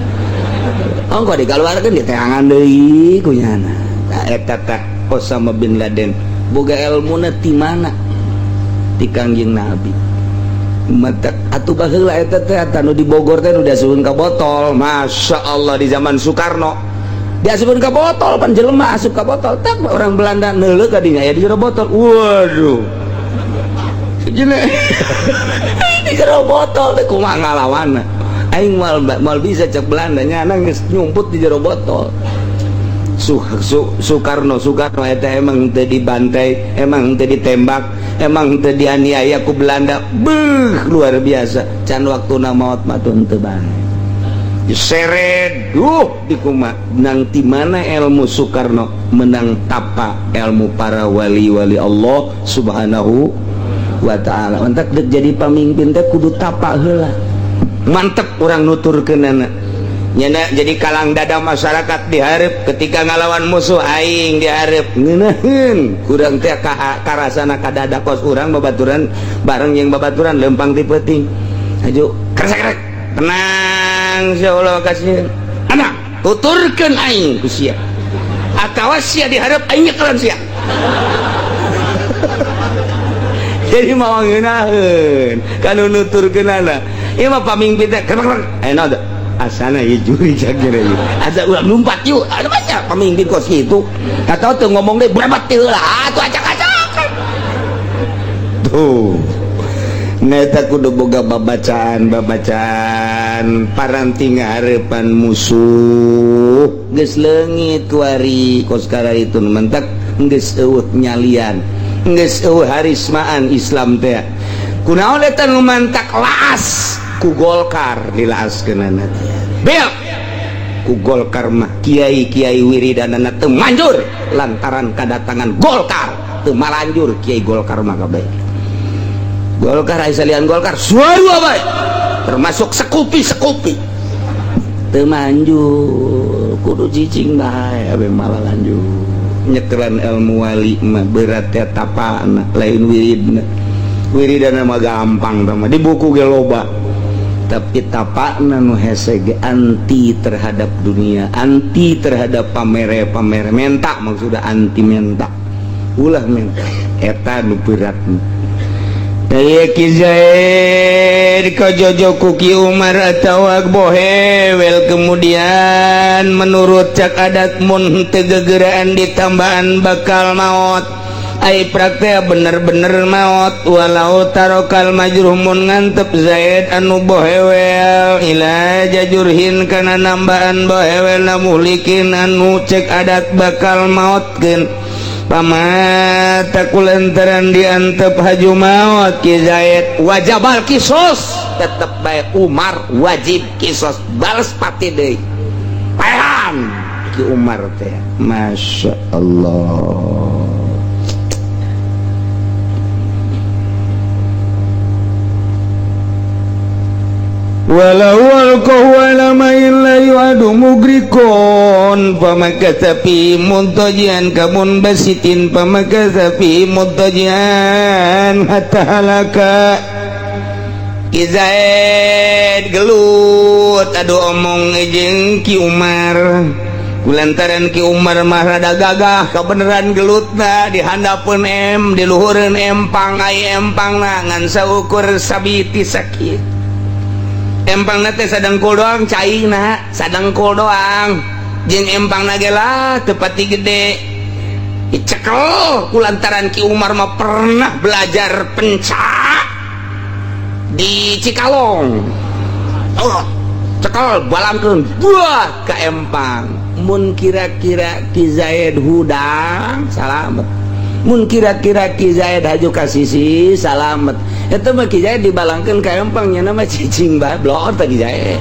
Oh kok dikaluarkeun diteangan deui ku nyana. Tah eta tah Osama bin Laden boga elmuna ti mana? Ti Kangjeng Nabi. Matak atuh baheula eta teh anu di Bogor teh nu diasupkeun ka botol. Masya Allah di zaman Soekarno. Diasupkeun ka botol pan jelema asup ka botol. Tak orang Belanda neuleuh ka dinya aya di jero botol. Waduh. Di jero botol teh kumaha ngalawanna. Aing moal bisa cek Belanda nya geus nyumput di jero botol. Soekarno eta emang teu dibantai, emang teu ditembak, emang teu dianiaya ku Belanda. Beuh, luar biasa. Can waktuna maot mah teu bae. Diseret, duh dikuma nang ti mana ilmu Soekarno menang tapa ilmu para wali-wali Allah Subhanahu wa ta'ala. Mantak dek jadi pamimpin teh kudu tapa heula. Mantep urang nuturkeunana. Nyana jadi kalang dada masyarakat dihareup ketika ngalawan musuh aing dihareup ngeunaheun kurang teh karasana ka dada kos urang babaturan bareng jeung babaturan lempang ti peuting. Hayu kresek tenang insyaallah kasih anak tuturkeun aing ku sia atawa sia dihareup aing nyekelan sia. Jadi mau ngeunaheun kanu nuturkeunana ieu mah pamimpin teh krek aya asana ieu juri cakira ieu asa urang lumpat yuk ada banyak pamimpin kos kitu atau teu ngomong deui brebat teh heula atuh acak-acakan tuh. Neta kudu boga babacaan paranti ngaharepan musuh geus leungit kuari kos karaitun mentak geus eueuh nyalian geus eueuh harismaan Islam teh kunaon eta nu mantak laas ku Golkar dilaaskeunana teh bel ku Golkar mah kiai-kiai wiridanana teu manjur lantaran kadatangan Golkar teu malanjur kiai Golkar mah kabeh. Golkar aya salian Golkar suara bae termasuk sekupi-sekupi teu manjur kudu cicing bae abe malah lanjut nyekelan ilmu wali mah berat teh tapana lain wiridna. Wiridana mah gampang tah mah di buku ge loba tapi tapana nu hese ge anti terhadap dunia, anti terhadap pamere-pamere menta maksudna anti menta ulah menta eta nu berat. Ki Zaid kajojo ku Ki Umar atawa bohewel kemudian menurut cak adat mun teu gegeraan ditambahan bakal maot ai praktek bener-bener maot walau tarokal majruh mun ngantep Zaid anu bohewel ila jajurhin kana nambahan bohewel namulikin anu cek adat bakal maotkeun pamata kulantaran diantep haju maot Ki Zaid wajabal kisos tetep bae Umar wajib kisos balas pati deui paehan Ki Umar teh. Masya Allah. Walau alqahu ala ma'in la yu'adu mugrikon pamakatha fi muntajian kamun basitin pamakatha fi muntajian hatta halaka. Ki Zaid gelut aduh omong jeung Ki Umar kulantaran Ki Umar mah rada gagah kabeneran gelutna dihandapeun em diluhureun empang ai empangna ngan saukur sabiti sakit empang teh sadengkul doang caina sadengkul doang jeung empang ge lah teu pati gede dicekel kulantaran Ki Umar mah pernah belajar pencak di Cikalong. Oh, cekel balangkeun buah ka empang mun kira-kira Ki Zaid hudang salamet mun kira-kira Ki Zaid haju ka sisi salamet eta mah Ki Zaid dibalangkeun ka empang nya mah cicing bae blor teh Ki Zaid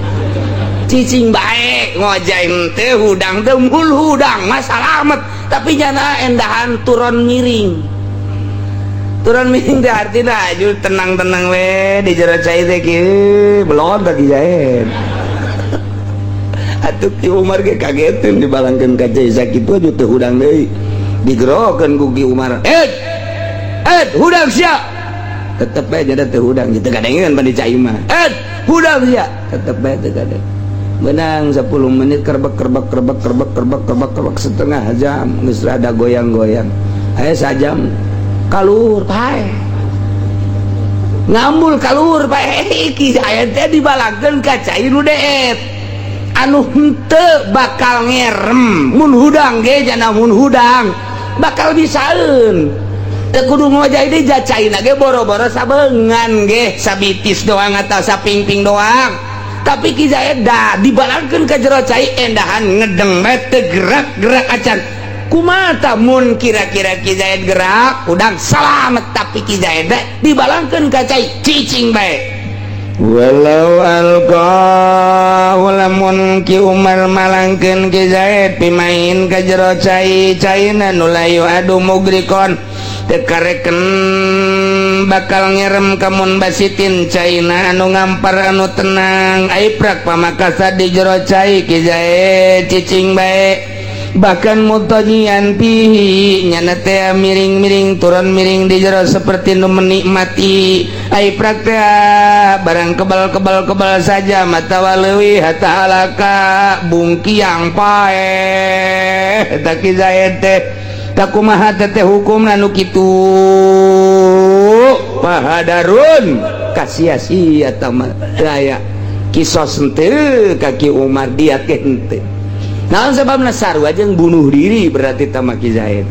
cicing bae ngojain teh hudang teh mul hudang mah salamet tapi nyana endahan turun miring teh artina aju tenang-tenang we di jero cai teh kieu blor teh Ki Zaid atuh Ki Umar ge kageteun dibalangkeun ka cai sakitu aju teu hudang deui digerokeun ku Ki Umar eh hudang sia tetep bae jadi teu hudang kitu kadengeun pan di cai mah eh hudang sia tetep bae teu kadeng menang 10 menit kerbek kerbek kerbek kerbek kerbek kerbek kerbek setengah jam geus rada goyang-goyang aya sajam kaluhur pae ngambul kaluhur pae Ki Zaid teh dibalangkeun ka cai nu deet anu henteu bakal ngerem mun hudang ge jana mun hudang bakal bisaeun teu kudu ngojay deui jacaina ge boro-boro sabeungan ge sabitis doang atau sapingping doang Tapi Ki Zaid da dibalangkeun ka jero cai endahan ngedeng bae teu gerak-gerak acan. Kumaha mun kira-kira Ki Zaid gerak udang salamet, tapi Ki Zaid dibalangkeun ka cai cicing bae. Walau alqa lamun Ki Umar malangkeun Ki Zaid pimain ka jero cai caina nu layu adu mugrikon teu kareken bakal ngerem kamun basitin caina anu ngampar anu tenang aiprak pamakasa di jero cai Ki Zaid cicing bae. Bahkan mutajian pihi nyana teh miring-miring turun miring di jero seperti nu menikmati ai praktek barang kebal-kebal-kebal saja mata walewi hatta halaka bungkiang paeh eta Ki Zaid teh takumaha teh hukumna nu kitu pahadarun kasia-sia tah daya kisos henteu ka Ki Umar dia teh henteu. Naon sebabna sarua jeung bunuh diri berarti tama Ki Zaid.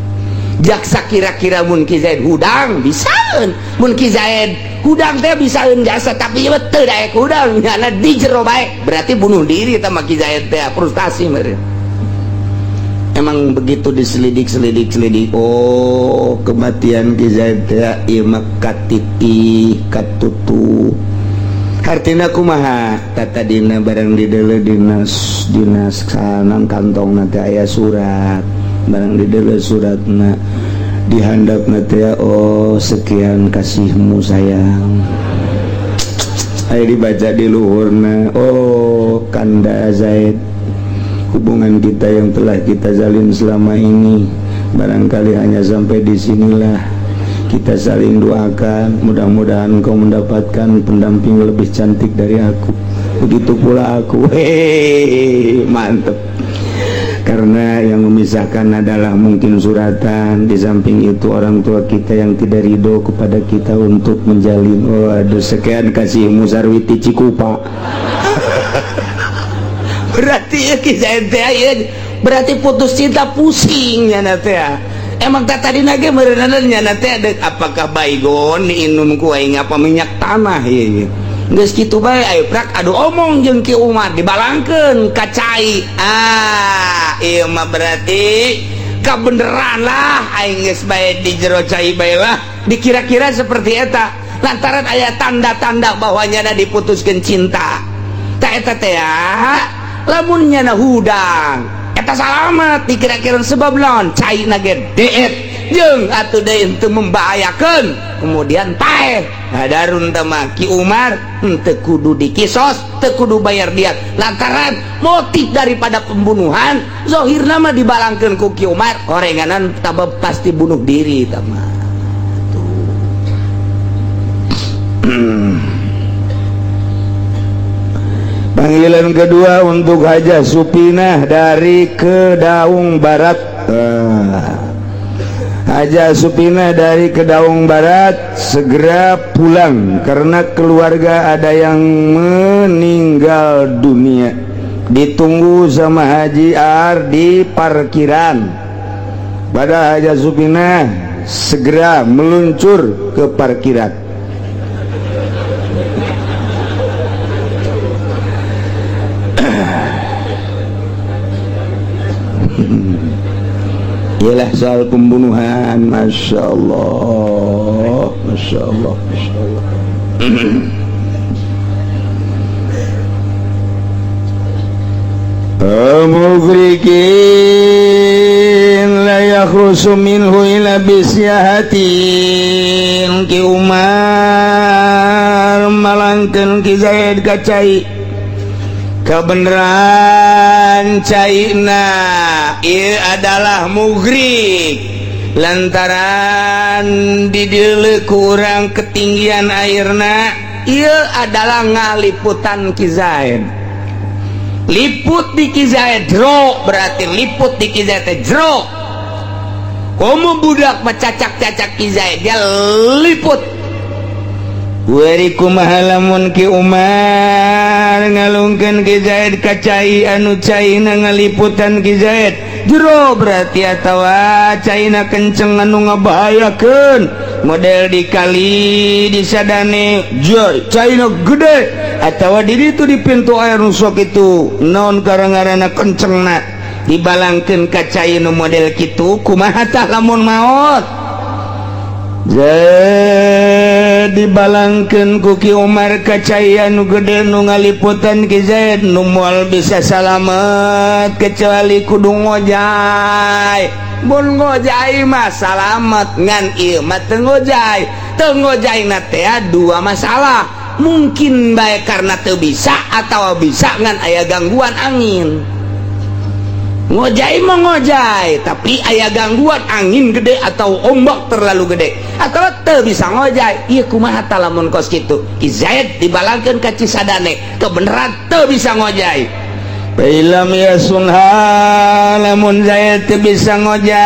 Jaksa kira-kira mun Ki Zaid hudang bisaeun, mun Ki Zaid hudang teh bisaeun jasa tapi ieu teu daek hudang nyana di jero bae berarti bunuh diri tama Ki Zaid teh frustasi meureun. Emang begitu diselidik-selidik-selidik, oh kematian Ki Zaid teh ieu mah katitih katutuh. Hartina kumaha tata dina barang didele dinas dinas kanan kantong nanti aya surat barang didele suratna dihandap nanti oh sekian kasihmu sayang aya dibaca di luhurna oh kanda Zaid hubungan kita yang telah kita jalin selama ini barangkali hanya sampai di sinilah. Kita saling doakan, mudah-mudahan kau mendapatkan pendamping lebih cantik dari aku. Begitu pula aku. Hehehe, mantep. Karena yang memisahkan adalah mungkin suratan. Di samping itu orang tua kita yang tidak ridho kepada kita untuk menjalin. Oh, aduh, sekian kasihmu Sarwiti Cikupa. Berarti ya kisah ente ya, berarti putus cinta pusing ya nanti ya. Emang tak tadi nage merenang nyana teh apakah baygon diinum ku aing apa minyak tanah ieu geus kitu bae ayo prak adu omong jeung Ki Umar dibalangkeun ka cai ah ieu mah berarti kabeneran lah aing geus bae di jero cai bae lah dikira-kira seperti eta lantaran aya tanda-tanda bahwa nyana diputuskeun cinta ta eta teh lamun nyana hudang eta salamet dikira-kira sebab lawan cai nage deet jeung atuh deui henteu membahayakeun kemudian paeh hadarun teh mah Ki Umar henteu kudu dikisos teu kudu bayar diat lantaran motif daripada pembunuhan zahirna mah dibalangkeun ku Ki Umar orenganan tabab pasti bunuh diri tah mah tuh. Panggilan kedua untuk Hajah Supinah dari Kedaung Barat. Hajah Supinah dari Kedaung Barat segera pulang karena keluarga ada yang meninggal dunia. Ditunggu sama Haji Ar di parkiran. Pada Hajah Supinah segera meluncur ke parkiran. Ialah soal pembunuhan, masya Allah, masya Allah, masya Allah. Mugrikin la yakhrusu minhu ila bisyahatin Ki Umar malangkeun Ki Zaid ka cai kebenaran caina ieu adalah mugrik lantaran dideuleu ku urang ketinggian airna ieu adalah ngaliputan Ki Zaid liput di Ki Zaid jero berarti liput di Ki Zaid teh jero komo budak mecacak-cacak Ki Zaid dia liput. Wari kumaha lamun Ki Umar ngalungkeun Ki Zaid ka cai anu caina ngaliputan Ki Zaid jero berarti atawa caina kenceng anu ngabahayakeun model di kali disadane caina gede Atau diri itu di pintu air nusok itu naon karang-karana kencengna dibalangkeun ka cai nu model kitu, kumaha tah lamun maot? Jadi balangkeun ku Ki Umar ka cai anu gede nu ngaliputan Ki Zaid, nu moal bisa salamet kecuali kudu ngojay. Mun ngojay mah salamet, ngan ieu mah teu ngojay. Teu ngojayna teh dua masalah mungkin, baik karena teu bisa atau bisa ngan aya gangguan angin. Ngojay mah ngojay, tapi aya gangguan angin gede atau ombak terlalu gede atau teu bisa ngojay. Ieu kumaha tah lamun kos kitu? Ki Zaid dibalangkeun ka Cisadane, kebenaran teu bisa ngojay. Fa illam yasunha, lamun Zaid teu bisa ngojay,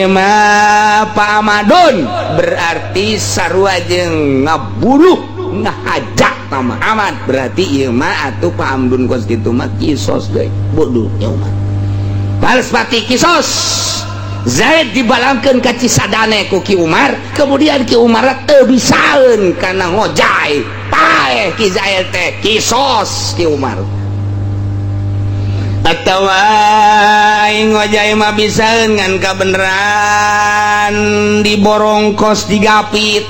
mah Pak Amadun berarti sarua jeung ngabunuh, ngahajak sama Ahmad. Berarti ieu mah atuh Pak Amdun kos kitu mah kisos deui, bodoh ya umat. Balas pati kisos. Zaid dibalangkeun ka Cisadane ku Ki Umar, kemudian Ki Umar teu bisaeun kana ngojay, paeh Ki Zaid teh, kisos Ki Umar. Atau aing ngojay mah bisaeun, ngan kabeneran diborongkos, digapit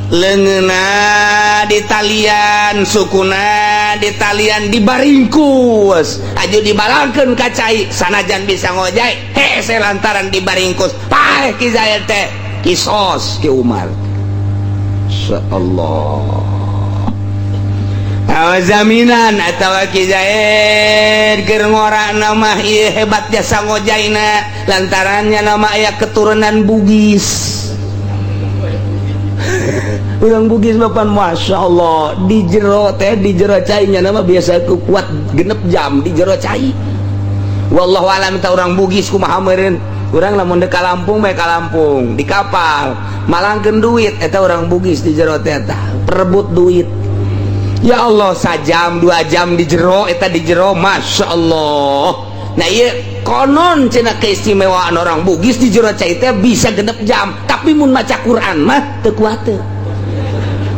leungeunna di talian, sukuna di talian, dibaringkus aju dibalangkeun ka cai, sanajan bisa ngojay hese lantaran dibaringkus, paeh Ki Zaid teh, kisos Ki Umar. Allah jaminan. Atau Ki Zaid keur ngora nama ieu hebat jasa ngojayna lantarannya nama aya keturunan Bugis. Urang Bugis bapan, Masya Allah, di jero teh, di jero cainya nama biasa ku kuat 6 jam di jero cai. Wallahu alam ta urang Bugis kumaha meureun. Urang lamun dek ka Lampung bae, ka Lampung di kapal malangkeun duit. Eta urang Bugis di jero teh tah perebut duit. Ya Allah, sajam 2 jam di jero eta, di jero, Masya Allah. Nah, iya konon cenah keistimewaan orang Bugis di jero cai teh bisa 6 jam, tapi mun maca Quran mah teu kuat teu.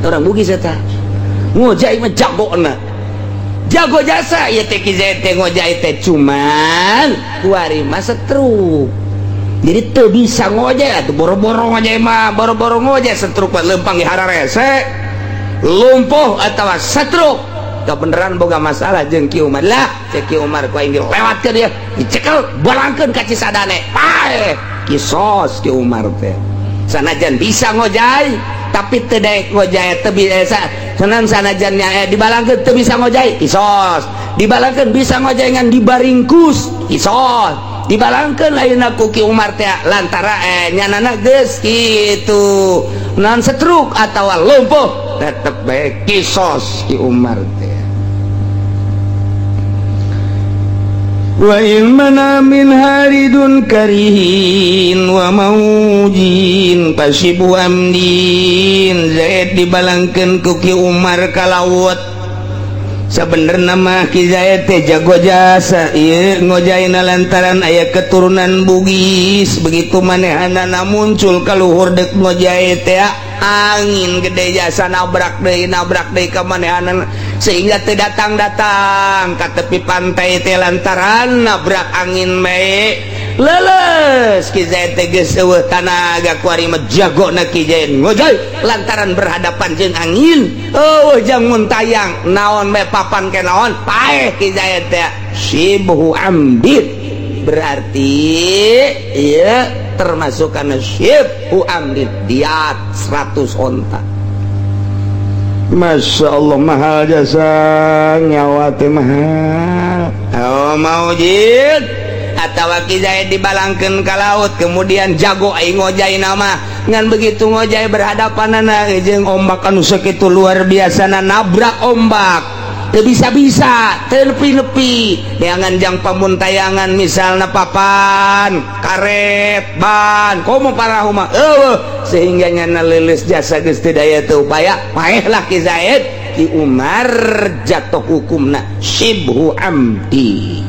Orang Bugis eta ngojay mah jago na, jago jasa. Ieu teh Ki Zaid teh ngojay teh cuman kuari mah setruk, jadi teu bisa ngojay atuh. Boro-boro ngojay mah, boro-boro ngojay, setruk mah lempang di hararese, lumpuh atau setruk, kebenaran boga masalah jeung Ki Umar lah. Cek Ki Umar, ku aing dilewatkeun ya, dicekel, balangkeun ka Cisadane, paeh, kisos Ki Umar teh. Sanajan bisa ngojay tapi teu daek ngojay, teu bisa senang. Sanajannya dibalangkeun teu bisa ngojay, kisos. Dibalangkeun bisa ngojay ngan dibaringkus, kisos. Dibalangkeun ayeuna ku Ki Umar teh lantara nyanana geus kitu non setruk atawa lumpuh, tetep bae kisos Ki Umar teh. Wa ilmana min haridun karihin wa maujin fasibhu amdin. Zaid dibalangkeun ku Ki Umar ka laut. Sebenarnya mah Ki Zaid teh jago jasa ieu ngojaina lantaran aya keturunan Bugis. Begitu manehanana muncul ka luhur dek ngojay teh, angin gede jasa, nabrak deui, nabrak deui ka manehanana sehingga teu datang-datang ka tepi pantai teh. Lantaran nabrak angin bae leles, Ki Zaid teh geus eueuh tanaga. Kuari mah jagona Ki Zaid ngojay, lantaran berhadapan jeung angin, eueuh jang muntayang naon bae, papan ke naon, paeh Ki Zaid teh, syibhu amdin. Berarti iya termasuk karena syibhu amdin, diat 100 onta. Masya Allah, mahal jasa nyawa teh, mahal. Oh, maujid atau Ki Zaid dibalangkeun ka laut, kemudian jago aing ngojay nama, ngan begitu ngojay berhadapan anak jeung ombak anu sakitu luar biasa, na nabrak ombak teu bisa-bisa, teu nepi-nepi neangan jang pamuntayangan, misalna papan karet ban komo parahu mah eueuh, sehingga nyana leuleus jasa, geus teu daya teu upaya, paeh lah Ki Zaid. Ki Umar jatuh hukumna syibhu amdi.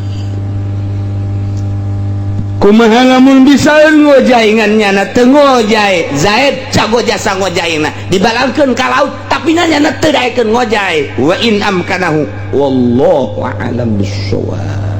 Kumaha lamun bisa ngojay, ngan nyana teu ngojay? Zaid jago jasa ngojayna, dibalangkeun ka laut. Tapi nanya teu daekeun ngojay wa in amkanahu, wallahu a'lam bissawab.